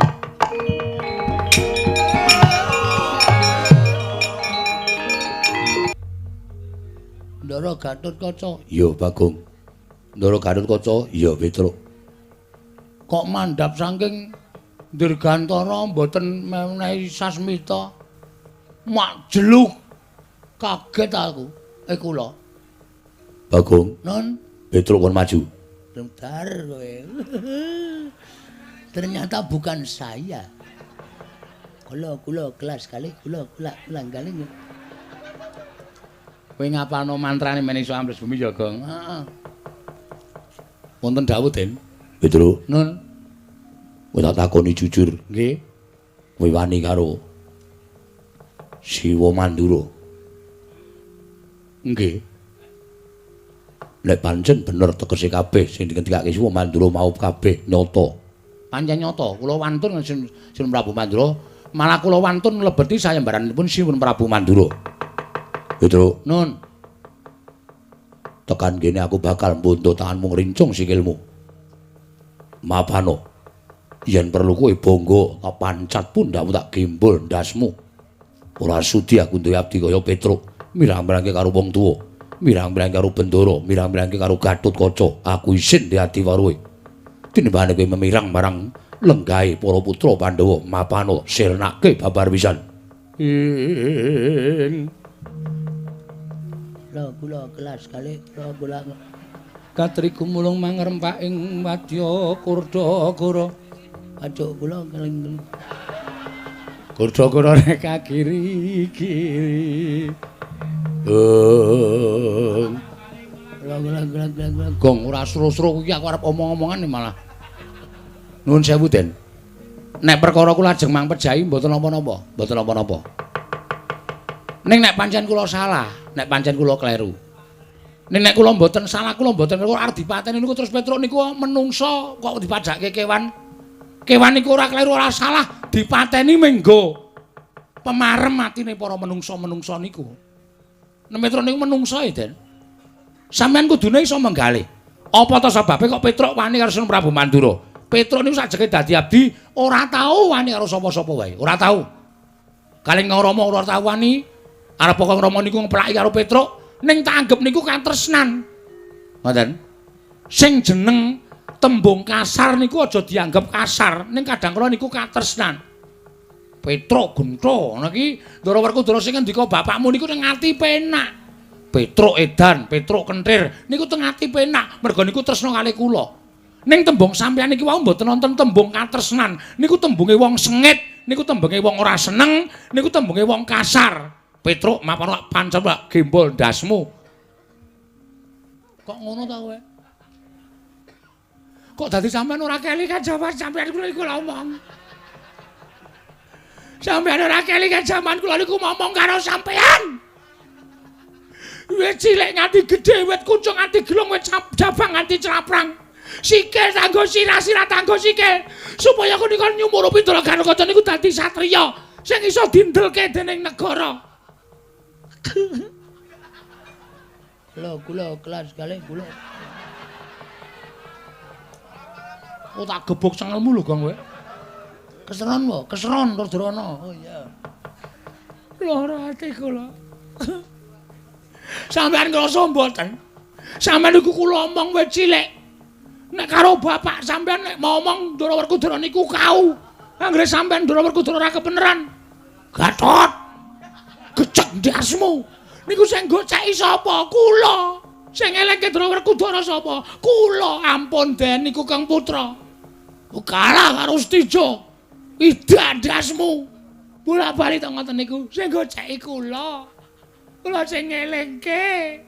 Ndara Gatotkaca. Ya, Bagong. Ndara Gatotkaca, ya Petruk. Kok mandhap saking Dirgantara mboten menehi sasmita. Mak jeluk. Kaget aku. Kula. Bagong. Non, Petruk kon maju. Bentar kowe. Ternyata bukan saya. Kula kula kelas kali kula kulak ulang kali. Kowe ngapalno mantrane men iso ambles bumi ya, Gong? Heeh. Wonten dawuh, Den. Petruk. Nun. Kowe tak takoni jujur. Nggih. Kowe wani karo Siwa Mandura? Nggih. Nek pancen bener tegese kabeh sing dingendikake Siwa Mandura mau kabeh nyata. Pancen nyata, kula wantun Sinuwun Prabu Mandura, malah kula wantun mlebeti sayembaranipun Sinuwun Prabu Mandura. Petruk. Nun. Tekan kene aku bakal mbuntu tanganmu ngrincung sikilmu. Mapano. Yen perlu kowe bangga, tak pancat pundhakmu tak gembol ndasmu. Ora sudi aku duwe abdi kaya Petruk, mirang-mirangke karo wong tuwa, mirang-mirangke karo Bendara, mirang-mirangke karo Gatotkaca. Aku isin di ati waruhe. Tinimbangane kowe memirang marang lenggahe para putra Pandhawa, mapano sirnake babar pisan. Ing kula kula kelas kali kula kula katri gumulung mangrempak ing wadya Kurdagara. Ajuk kula keling-keling. Kurdagara rek kiri-kiri. Gong. Kula kula kula kula. Gong ora sro-sro kuwi aku arep omong-omongan malah. Nuwun sewu, Den. Nek perkara kula ajeng mang pejahi mboten napa-napa, mboten napa-napa. Ning nek pancen kula salah, nek pancen kula kleru. Ning nek kula mboten salah, kula mboten kleru arep dipateni niku terus Petruk niku menungsa kok dipadhakke kewan. Kewan niku ora kleru ora salah, dipateni menggo pemarem atine para menungsa-menungsa niku. Nek Petruk niku menungsa e, Den. Sampeyan kudune iso menggalih. Apa ta sebabe kok Petruk wani karo Sunan Prabu Mandura? Petruk niku sajeke dadi abdi ora tau wani karo sapa-sapa wae, ora tau. Kalih Rama ora tau wani, arep kok Rama niku ngeplaki karo Petruk, ning tak anggep niku katresnan. Ngoten. Sing jeneng tembung kasar niku aja dianggep kasar, ning kadang kala niku katresnan. Petruk gentho ngono iki Ndara Werkudara sing ngendika bapakmu niku ning ati penak. Petruk edan, Petruk kentir niku teng ati penak, merga niku tresna kalih kula. Ning tembung sampeyan iki wau mboten wonten tembung katresnan, niku tembunge wong sengit, niku tembunge wong ora seneng, niku tembunge wong kasar. Petruk mapan pancen gembol ndasmu. Kok ngono ta kowe? Kok dadi sampeyan ora kelingan jaman sampeyan kula iku ngomong. Sampeyan ora kelingan jaman kula niku ngomong karo sampeyan. Wit cilik nganti gedhe, wit kuncung nganti gelung, wit jabang nganti craprang. Sikil tanggo sirah, sirah tanggo sikil. Supaya kunika nyumurupi Ndara Gatotkaca niku dadi satriya sing iso dindelke dening negara. Lho kula kelas kalih kula. Oh tak gebuk cengelmu lho Gong kowe. Keseron wae, keseron Rudrono. Oh iya. Lara ati kula. Sampeyan ngrasa mboten? Sampeyan niku kula omong wit cilik. Nek karo bapak sampeyan nek ngomong Ndara Werkudara niku kau. Anggere sampeyan Ndara Werkudara ora kebeneran. Gatot. Gecek ndasmu. Niku sing goceki sapa? Kula. Sing eleke Ndara Werkudara sapa? Kula. Ampun Den niku Kang Putra. Kalah karo Stijo. Ida ndasmu. Bola-bali to ngoten niku sing goceki kula. Kula sing ngelingke.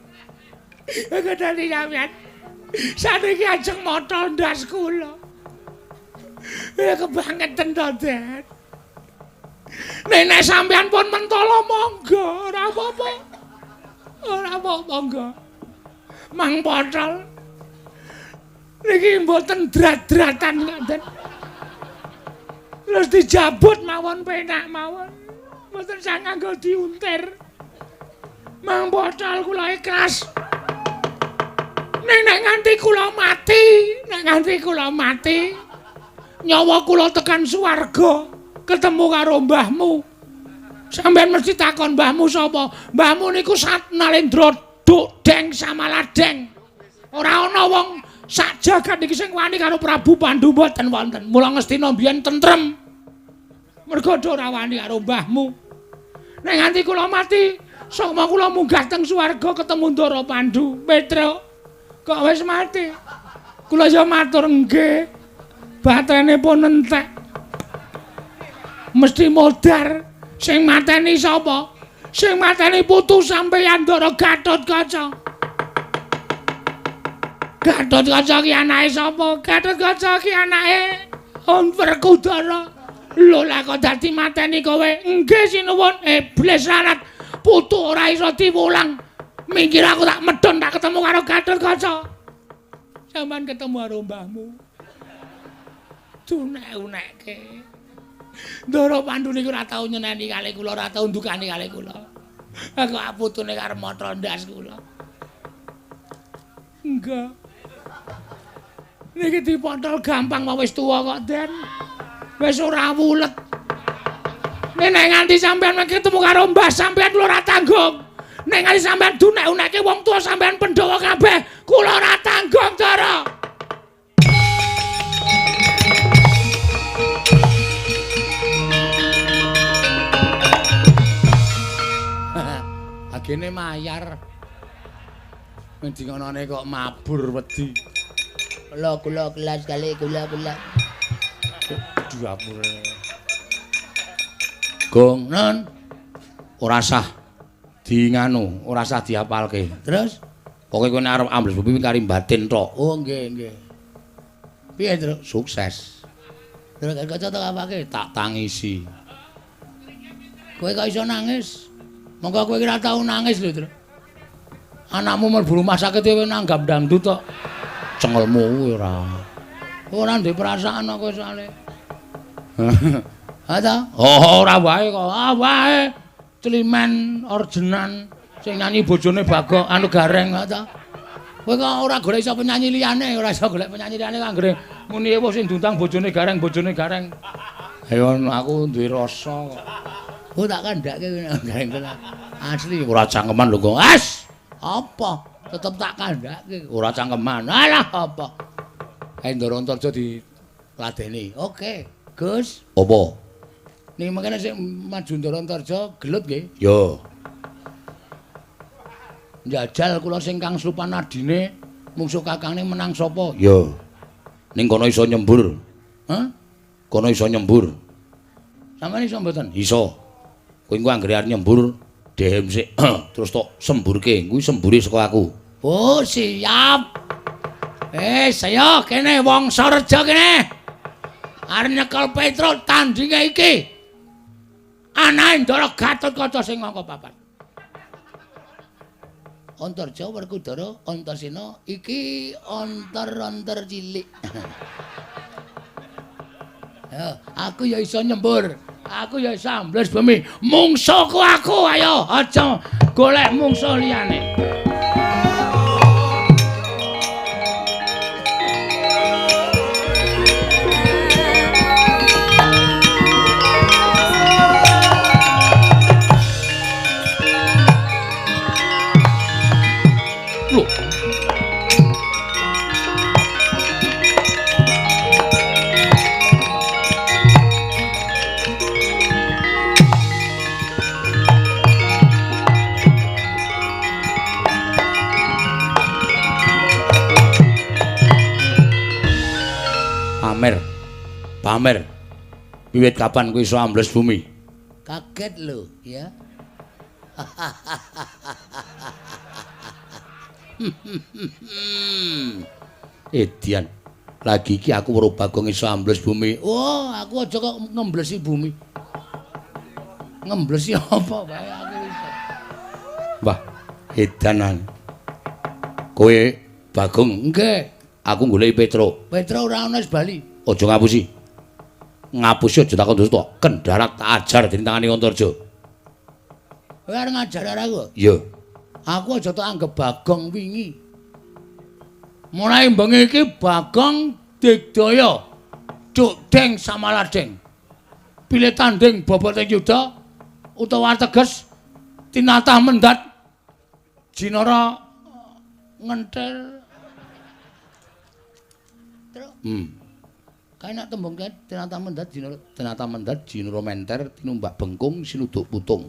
Kok dadi sampeyan. Saniki ajeng motol ndas kula. Ya kebangeten to, Den. Nek sampeyan pun mentolo monggo, ora apa-apa. Ora apa-apa monggo. Mang potol. Niki mboten drat-dratan ngoten. Terus dijabut mawon penak mawon. Mboten sang nganggo diuntir. Mang potol kula ikhlas. Nek nganti kula mati, nek nganti kula mati, nyawa kula tekan swarga, ketemu karo mbahmu. Sampeyan mesti takon mbahmu sapa? Mbahmu niku Sat Nalendra Duk Deng Samaladeng. Ora ana wong sak jagat niki sing wani karo Prabu Pandu mboten wonten. Mula Ngastina mbiyen tentrem. Mergo ora wani karo mbahmu. Nek nganti kula mati, sukma kula munggah teng swarga ketemu Ndara Pandu. Petruk kok wis mati. Kula ya matur nggih. Baterene pun entek. Mesti modar. Sing mateni sapa? Sing mateni putu sampeyan Ndara Gatotkaca. Gatotkaca ki anake sapa? Gatotkaca ki anake Werkudara. Lho lah kok dadi mateni kowe? Nggih sinuwun. Iblis larat. Putu ora iso diwulang. Minggir aku tak medhon tak ketemu karo Gatotkaca. Sampeyan ketemu karo mbahmu. Dunek-unekke. Ndara Pandu niku ora tau nyeneni kalih kula, ora tau ndukani kalih kula. Aku putune karo motol ndas kula. Enggak. Niki dipotol gampang wae wis tuwa kok, Den. Wis ora wulet. Nek nganti sampeyan ketemu karo mbah sampeyan kula ora tanggung. Nek nganti sampeyan dunek-unekke wong tuwa sampeyan Pandhawa kabeh, kula ora tanggung, Ndara. Agene mayar. Ngendi ngonone kok mabur wedi. Kula kula kelas kali kula kula. Diapure. Gong non ora sah di nganu, ora sah diapalke. Terus pokoke kowe nek arep ambles bumi kari batin tok. Oh nggih nggih. Piye, Truk? Sukses. Ndara Gatotkaca tak apake? Tak tangisi. Kowe kok iso nangis? Monggo kowe ora tau nangis lho, Tru. Anakmu mlebu rumah sakit kowe nanggap dangdut tok. Cengelmu kuwi ora. Ora duwe perasaan kok kowe soalé. Ha ta? Oh, ora wae kok. Ah wae. Climen orjenan sing nyanyi bojone Bagong anu Gareng ha ta. Kowe kok ora golek iso penyanyi liyane, ora iso golek penyanyi liyane anggere muni ewuh sing diundang bojone Gareng, bojone Gareng. Ayo aku duwe rasa kok. Oh tak kandhake Gareng tenan. Asli ora cangkeman lho kok. As! Apa? Tetep tak kandhake. Ora cangkeman. Alah apa? Kae Ndara Antarja diladeni. Oke, Gus. Apa? Ning mengkene sing maju Ndara Antarja gelut nggih? Ya. Njajal kula sing kang slupan adine mungsuh kakangne menang sapa? Ya. Ning kono iso nyembur. Hah? Kono iso nyembur. Sampeyan iso mboten? Iso. Kowe engko anggere arep nyembur dehem sik terus tok semburke. Kuwi sembure saka aku. Oh, siap. Saya kene wong Sareja kene. Arep nyekel Petruk tandinge iki. Anake Ndara Gatotkaca sing angka 4. Antarja Werkudara Antasena iki antar-antar cilik. Ya, aku ya iso nyembur. Aku ya iso ambles bumi. Mungsuhku aku, ayo aja golek mungsuh liyane. Lho. Pamer. Pamer. Wiwit kapan kowe iso ambles bumi? Kaget lho, ya. Edian. Lagi iki aku weruh Bagong iso ambles bumi. Oh, aku aja kok ngemblesi bumi. Ngemblesi apa wae aku iso. Wah, edanan. Kowe Bagong, nggih. Aku goleki Petruk. Petruk ora ana wis bali. Aja ngapusi. Ngapusi aja takon dosa. Kendharat tak ajar dening tangane Antarja. Kowe arep ngajar aku? Iya. Aku aja tak anggap Bagong wingi. Mulai bengi iki Bagong digdaya. Cuk deng samaladeng. Pilih tanding bobote yuda utawa teges tinatah mendat jinara ngenthel. Kae nek tembung kae tinatah mendat jinara, tinatah mendat jinara menter tinumbak bengkung sinuduk putung.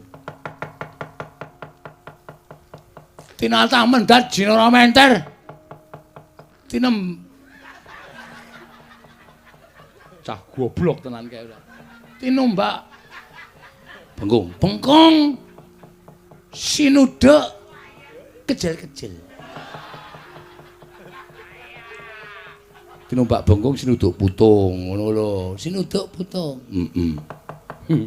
Tinatah mendat jinara menter tinem cah goblok tenan kae ora. Tinumbak bengkung, bengkung sinuduk kejel-kejel. Tinumbak bengkung sinuduk putung ngono lho. Sinuduk putung. Heeh.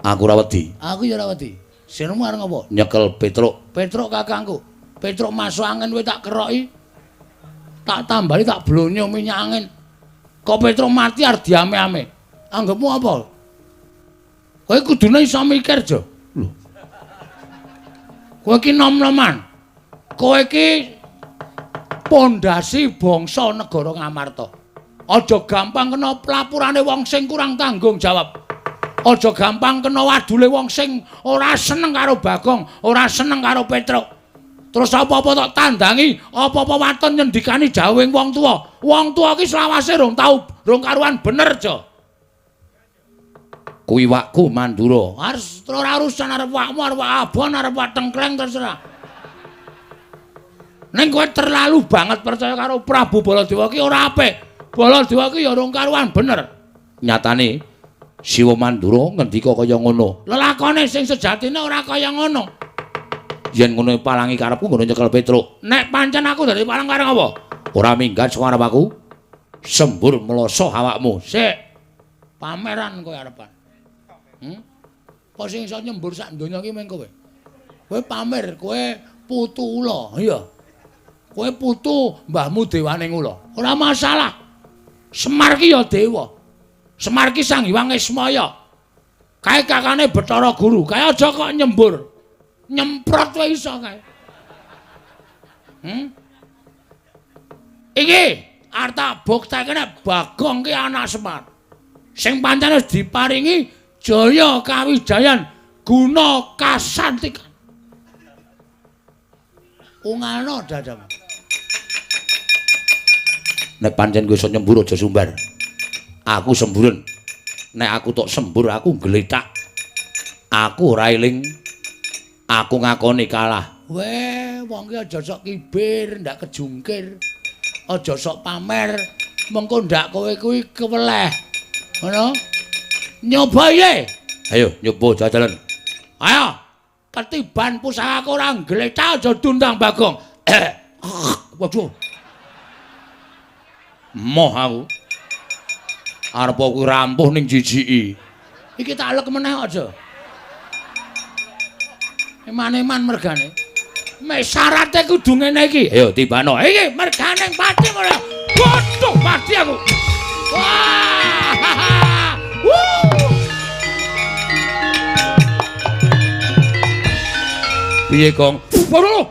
Aku ora wedi. Aku ya ora wedi. Sinemu arep ngopo? Nyekel Petruk. Petruk kakangku. Petruk masuk angin kowe tak keroki. Tak tambali tak blonyo minyak angin. Kok Petruk mati arep diame-ame. Anggepmu apa? Kowe kudune iso mikir, Jo. Lho. Kowe iki nom-noman. Kowe iki pondasi bangsa negara Ngamarta. Aja gampang kena pelapurane wong sing kurang tanggung jawab. Aja gampang kena wadule wong sing ora seneng karo Bagong, ora seneng karo Petruk. Terus apa-apa tok tandangi, apa-apa waton nyendikani jawing wong tuwa. Wong tuwa iki selawase rong tau, rong karuan bener, Jo. Kuwi wakku Mandura. Harus ora urusan arep wakmu, arep wak abon, arep wak tengkleng terserah. Ning kowe terlalu banget percaya karo Prabu Baladewa ki ora apik. Baladewa ki ya rong karuan bener. Nyatane Siwa Mandura ngendika kaya ngono. Lelakone sing sejatine ora kaya ngono. Yen ngono palangi karepku ngono nyekel Petruk. Nek pancen aku dadi palang karep apa? Ora minggat saka arep aku. Sembur mloso awakmu. Sik. Pameran kowe arepan. Apa sing iso nyembur sak donya iki meng kowe? Kowe pamer, kowe putu ula, iya. Kowe putu mbahmu dewaning ula. Ora masalah. Semar ki ya dewa. Semar ki Sang Hyang Ismaya. Kae kakane Bathara Guru. Kae aja kok nyembur. Nyemprot wae iso kae. Iki arep tak buktekne nek Bagong ki anak Semar. Sing pancen wis diparingi jaya kawijayan guna kasantikan. Ungalno dadamu. Nek pancen kowe iso nyembur aja sumbar. Aku semburen. Nek aku tok sembur aku gletak. Aku ora eling. Aku ngakoni kalah. Weh, wong ki aja sok kibir, ndak kejungkir. Aja sok pamer, mengko ndak kowe kuwi keweleh. Ngono? Nyoba ye. Ayo nyoba jajalan. Ayo. Ketiban pusakaku ora gletak aja dundang Bagong. Waduh. Moh aku. Arep kuwi rampuh ning jijiki. Iki tak alek meneh aja. Eman-eman mergane. Mek syarate kudu ngene iki. Ayo tibano. Iki mergane pati ora. Waduh, pati aku. Wah. Wuh. Piye, Gong? Waduh.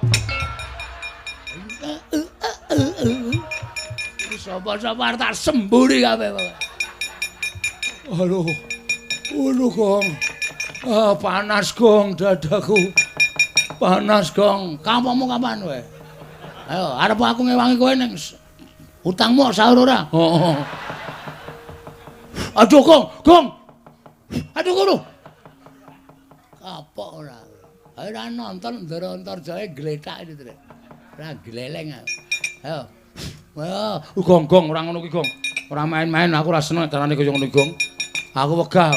Sapa-sapa arep tak semburi kabeh pokoke. Aduh. Aduh, Gong. Ah, panas, Gong, dadaku. Panas, Gong. Kampungmu kapan kowe? Ayo, arep aku ngewangi kowe ning utangmu sahur ora? Heeh. Aduh, Gong, Gong. Aduh, kono. Kapok ora. Ayo ora nonton Ndara Antarjaya gletak iki, Tru. Ora gleleng aku. Ayo. Wah, Gong, Gong, ora ngono ki, Gong. Ora main-main, aku ora seneng carane kaya ngono, Gong. Aku wegah.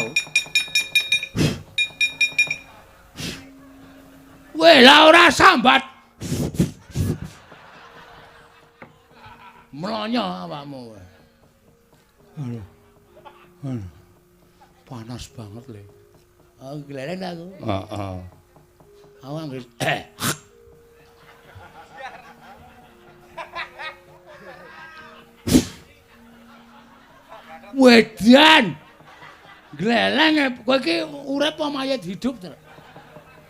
Weh, lah ora sambat. Mlonyo awakmu. Aduh. Aduh. Panas banget, Le. Oh, gleleng aku. Heeh. Aku anggere Wedan. Gleleng kowe iki urip apa mayit hidup, Tru?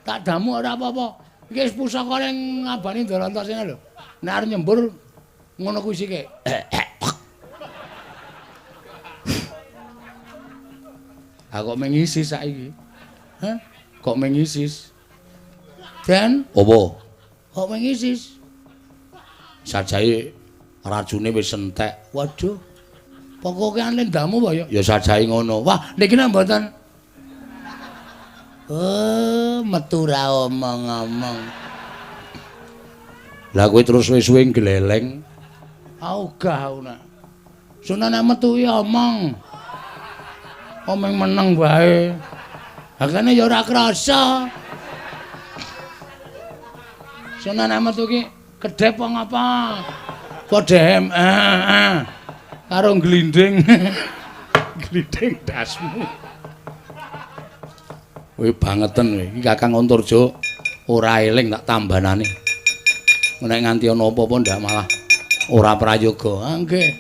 Tak damu ora apa-apa. Iki wis pusaka ning ngabani Ndara Antarsena lho. Nek arep nyembur ngono kuwi sike. Aku kok mengisis saiki. Hah? Kok mengisis? Den, apa? Kok mengisis? Sajae racune wis entek. Waduh. Pokoke lendamu apa ya? Ya sajae ngono. Wah, niki nek mboten. Oh, metu ra omong-omong. Lah kowe terus suwe-suwe gleleng. Ogah aku nak. Sunane metu ya omong. Omong meneng wae. Hakane ya ora krasa. Sunane metu ki kedhep apa ngapa? Padha karo glinding. Glinding dasmu. Kowe bangeten kowe. Iki Kakang Antarja ora eling tak tambanane. Nek nganti ana apa-apa ndak malah ora prayoga. Ah nggih.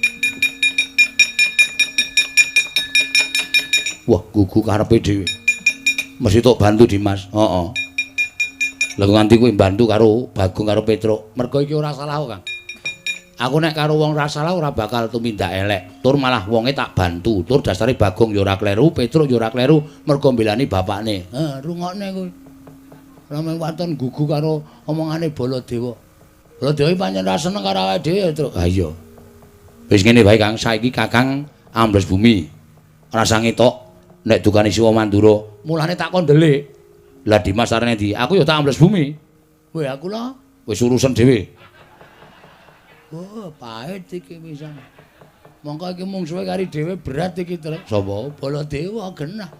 Wah, gugu karepe dhewe. Mesti tok bantu Dimas. Heeh. Lah nganti kowe bantu karo Bagong karo Petruk. Mergo iki ora salah kok, Kang. Aku nek karo wong ora salah ora bakal tumindak elek. Tur malah wonge tak bantu. Tur dasare Bagong ya ora kleru, Petruk ya ora kleru, mergo mbelani bapakne. Heh, rungokne kuwi. Ora mung waton gugu karo omongane Baladewa. Baladewa pancen ora seneng karo awake dhewe ya, Truk. Ha iya. Wis ngene wae, Kang, saiki Kakang ambles bumi. Rasa ngetok nek dukane Siwa Mandura, mulane tak kon ndelik. Lah Dimas arene ndi? Aku ya tak ambles bumi. Weh, aku lho wis urusan dhewe. Oh, pahit iki pisan. Mongko iki mungsuhe kari dhewe berat iki, Truk. Sapa? Baladewa genah.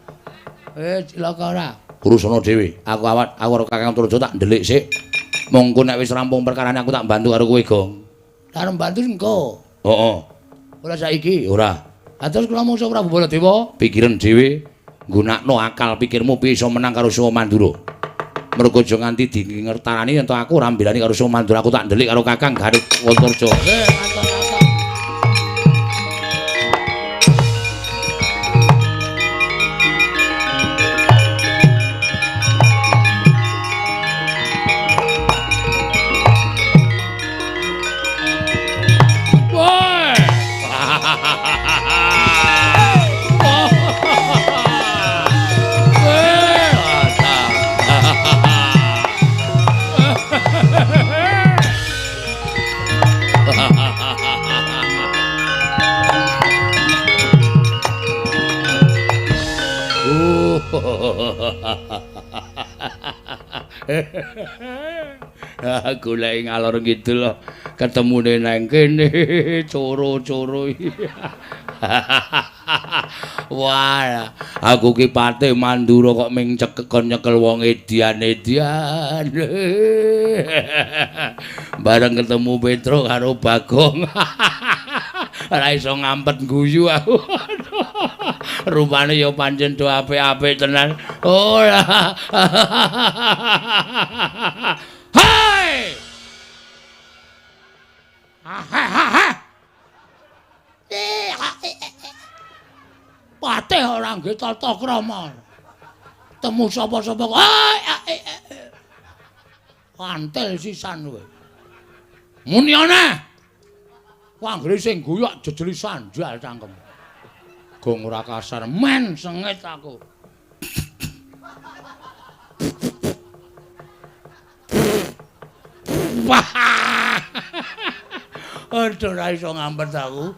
Cilaka ora? Urusana dhewe. Aku awat aku karo Kakang Antarja tak ndelik sik. Mongko nek wis rampung perkarane aku tak bantu karo kowe, Gong. Arep bantu engko. Heeh. Ora saiki, ora. Ha terus kula mungsuh Prabu Baladewa, pikiran dhewe, nggunakno akal pikirmu piye iso menang karo Siwa Mandura. Mergo aja nganti dingertarani yen to aku ora mbelani karo Siwa Mandura, aku tak ndelik karo Kakang Garut Wantarja. Goleki ngalor ngidul ketemune nang kene coro-coro. Wah, aku ki Patih Mandura kok ming cekekon nyekel wong edian-edian. Bareng ketemu Petruk karo Bagong. Ora iso ngampet guyu aku. Rupane ya pancen do apik-apik tenan. Ora. Hai! Patih ora nggih tata krama. Temu sapa-sapa kok. Kantel sisan kowe. Muni ana. Anggere sing guyu jejeli sandal cangkem. Gong ora kasar men sengit aku. Aduh ora iso ngampet aku.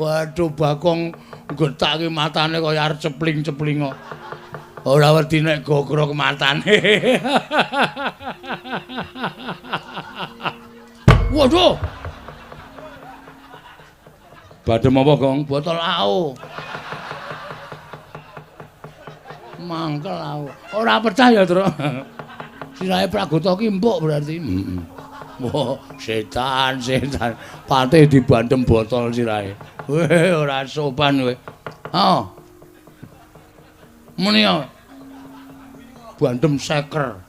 Waduh Bagong gethake matane kaya arep cepling-cepling kok. Ora wedi nek gogrok matane. Waduh. Badhe apa, Gong? Botol AO. Mangkel aku. Ora percaya, Truk. Sirahe Pragota ki empuk berarti. Heeh. Wah, setan, setan. Patih dibandem botol sirahe. Weh, ora sopan kowe. Ha. Muni ya. Bandem seker.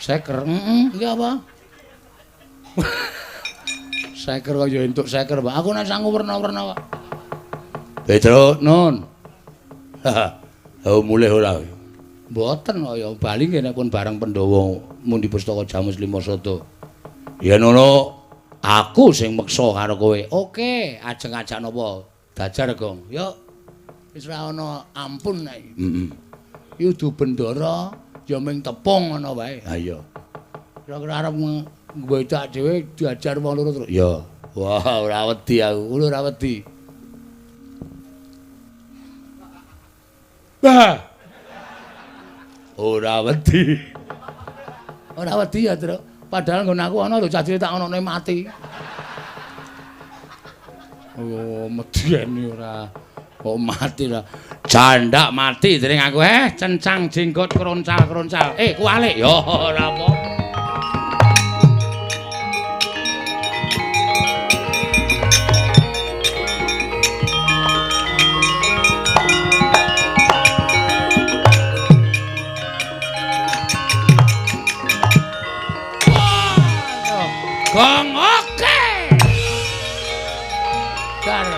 Seker, heeh, iki apa? Seker kok ya entuk seker, Pak. Aku nek sangu werna-werna kok. Petruk, nun. Ha, mulih ora? Mboten kok ya bali nggih nek pun bareng Pandhawa mundi pustaka Jamus Lima Sada. Yen ngono aku sing meksa karo kowe. Oke, ajeng ajak napa? Dajar, Gong. Yo. Wis ora ana ampun nek iki. Heeh. Iki udu bendara ya ming tepung ngono wae. Ha iya. Kira-kira arep ngwedak dhewe diajar wong loro terus. Ya. Wah, ora wedi aku. Kulo ora wedi. Wah. Ora wedi. Ora wedi ya, Truk. Padahal nggon aku ana lho cah cilik tak onone mati. Oh, medeni ora. Kok mati lah. Jandak mati dening aku. Cencang jenggot kroncal-kroncal. Kualik. Ya ora apa. Gong oke. Dar.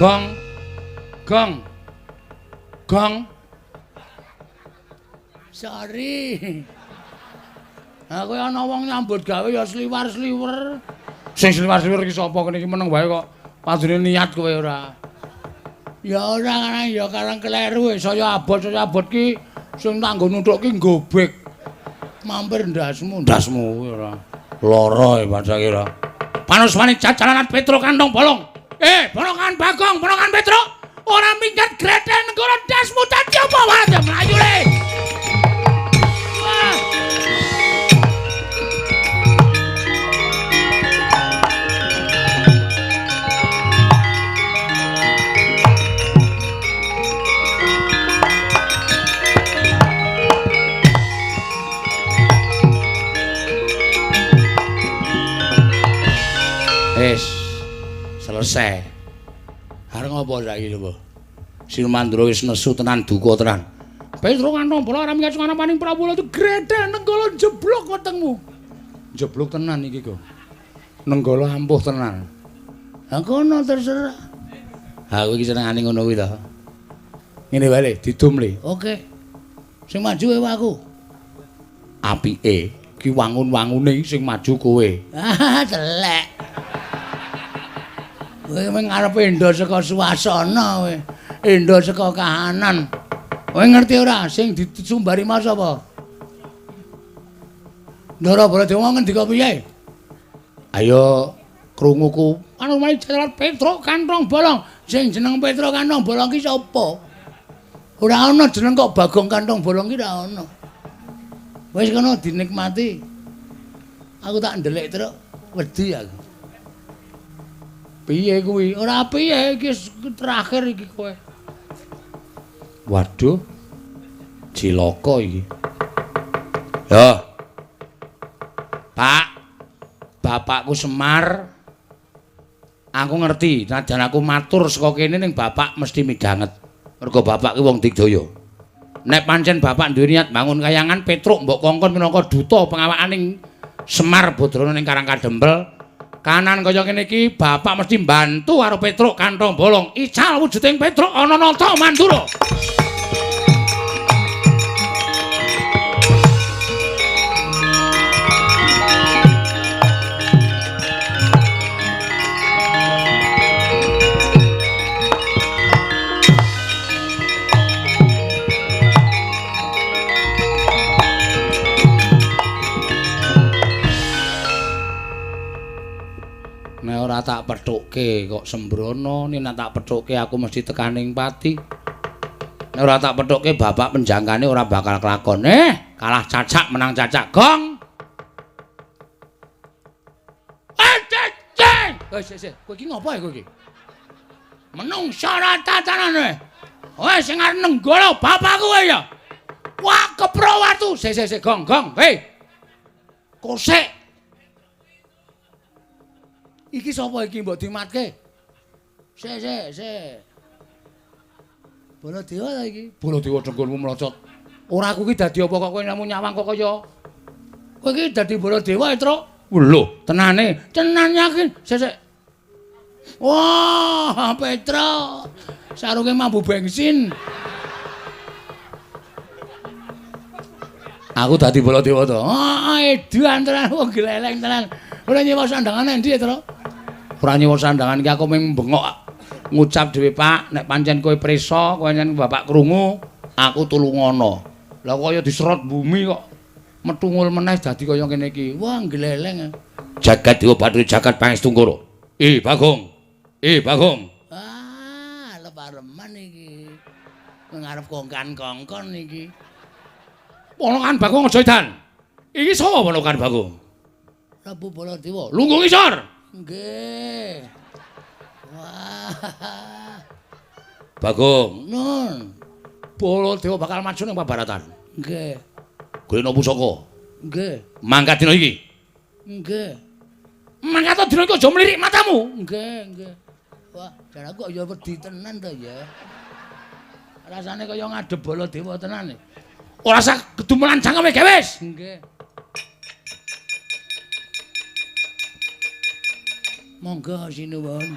Gong. Gong. Gong. Sorry. Aku ana wong nyambut gawe ya sliwar-sliwer. Sing sliwar-sliwer iki sapa kene iki meneng wae kok. Padune niat kowe ora. Ya ora karang ya karang kleru saya abot ki sing tak nggo nuthuk ki nggobek. Mampir ndasmu, ndasmu ora. Lara e pancen ora. Panuswane jajalanan Petruk kantong bolong. Ponokan Bagong, ponokan Petruk. Ora minggat grethel nenggala ndasmu dadi apa wae mlayu le. Wah. Wis selesai. Arep ngopo saiki coba? Sinumandra wis nesu tenan duka tenan. Petruk kantong bola ora minggat sungana paning Prabu itu gredel nenggala jeblok wetengmu. Jeblok tenan iki kok. Nenggala ampuh tenan. Ha kono terserah. Ha kowe iki senengane ngono kuwi to. Ngene wae le, didum le. Oke. Sing maju ewa aku. Apike ki wangun-wangune sing maju kowe. Ah, telek. Kowe ngarepe endo saka suasana kowe. Endo saka kahanan. Kowe ngerti ora sing disumbari mau sapa? Ndara Baladewa ngendika piye? Ayo krunguku. Anu mari jalan Petruk kantong bolong. Sing jeneng Petruk kantong bolong ki sapa? Ora ana jeneng kok Bagong kantong bolong ki ora ana. Wis kono dinikmati. Aku tak ndelik truk wedi aku. Piye kuwi? Ora piye iki terakhir iki kowe. Waduh. Cilaka iki. Yo. Pak, bapakku Semar. Aku ngerti, najan aku matur saka kene ning bapak mesti midhanget. Mergo bapak ki wong digdaya. Nek pancen bapak duwe niat bangun kayangan Petruk mbok kongkon minangka duta pengawakaning Semar Badrana ning Karang Kadempel. Kanan kaya ngene iki bapak mesti mbantu karo Petruk kantong bolong. Ical wujuding Petruk ana nata Mandura. Nek ora tak pethukke kok sembrono, nek tak pethukke aku mesti tekaning pati. Nek ora tak pethukke bapak penjangkane ora bakal kelakon. Kalah cacak menang cacak. Gong. Ceng. Wis, kowe iki ngopo kowe iki? Menungsa rata tanane. Wes sing arep nenggala bapakku kowe ya. Wah, kepro watu. Sik, gong, gong. Hei. Kosek. Iki sapa iki mbok dimatke? Sik, sik. Baladewa ta iki? Baladewa dengkulmu mlocot. Ora aku iki dadi apa kok kowe namung nyawang kok kaya. Kowe iki dadi Baladewa, Truk. Lho, tenane. Tenan yakin. Sik, sik. Wah, Petruk. Sarunge mambu bensin. Aku dadi Baladewa to. Ah, edan tenan wong gleleng tenan. Ora nyewa sandangan endi, Truk? Ora nyewa sandangan iki aku mung bengok ngucap dhewe, Pak, nek pancen kowe prisa, kowe pancen bapak krungu, aku tulungono. Lah kaya diserot bumi kok metungul meneh dadi kaya ngene iki. Wah, gleleng. Jagat Dewa Bathara jagat Pangestungkara. Bagong. Bagong. Ah, lepareman iki. Ngarep kongkan-kongkon iki. Ponokan Bagong aja edan. Iki sapa ponokan Bagong? Prabu Baladewa. Lungguh ngisor. Nggih. Wah. Bagong. Nun. Baladewa bakal maju ning pabaratan. Nggih. Golekno pusaka. Nggih. Mangkat dina iki. Nggih. Mangkat dina iki aja mlirik matamu. Nggih, nggih. Wah, jan aku kok ya wedi tenan to ya. Rasane kaya ngadep Baladewa tenan. Ora usah kedumelan cangkeme gewis. Nggih. Monggo sinuwun.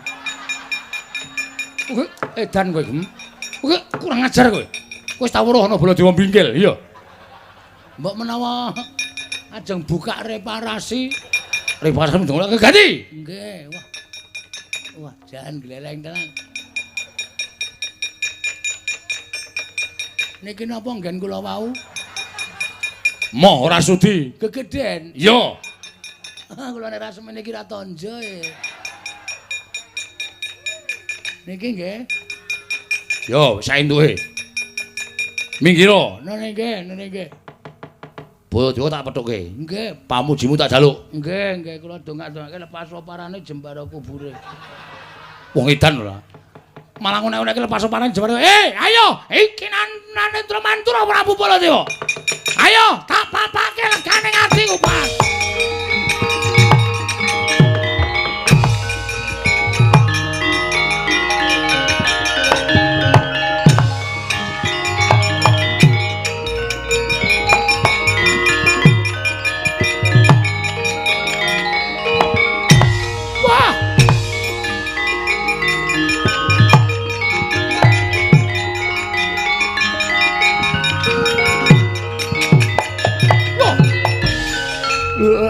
Kowe edan kowe, Gem. Kowe kurang ajar kowe. Kowe wis tau weruh ana Baladewa bingkil, iya. Mbok menawa ajeng buka reparasi. Reparasi ndongak ganti. Nggih, wah. Wah, jan gleleng tenan. Niki napa nggen kula wau? Moh ora sudi, gegeden. Iya. Kula nek ra semene iki ra tonjo e. Niki nggih. Yo, saentuke. Minggiro. Nene nggih, nene nggih. Baladewa tak pethuke. Nggih, pamujimu tak jaluk. Nggih, nggih kula dongak-dongake lepas oparane jembara kubure. Wong edan ora. Malah ngonek-onekke lepas oparane jembara. Eh, ayo, iki Narendra Mantura Prabu Baladewa. Ayo, tak papake legane atiku pas.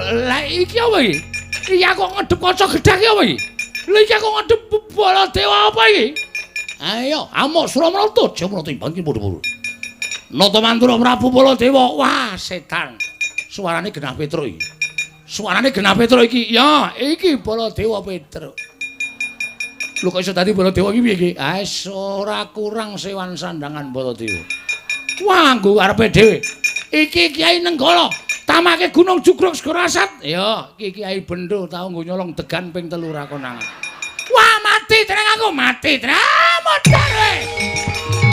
Lah iki apa iki? Iki aku ngedep kaca gedhek iki apa iki? Lha iki aku ngedep Baladewa apa iki? Ayo, amuk Suramrata, Jamrata timbang ki padha-padha. Nata Mantura Prabu Baladewa. Wah, setan. Suarane genah Petruk iki. Suarane genah Petruk iki. Ya, iki Baladewa Petruk. Lho kok iso dadi Baladewa iki piye iki? Ah, ora kurang sewan sandangan Baladewa. Wah, nggo arepe dhewe. Iki Kyai Nenggala. Tamake Gunung Jugruk Segara Asat. Ya, iki Kyai Bendo tau nggo nyolong degan ping 3 ra konangan. Wah, mati tenang aku, mati tenang. Modar kowe.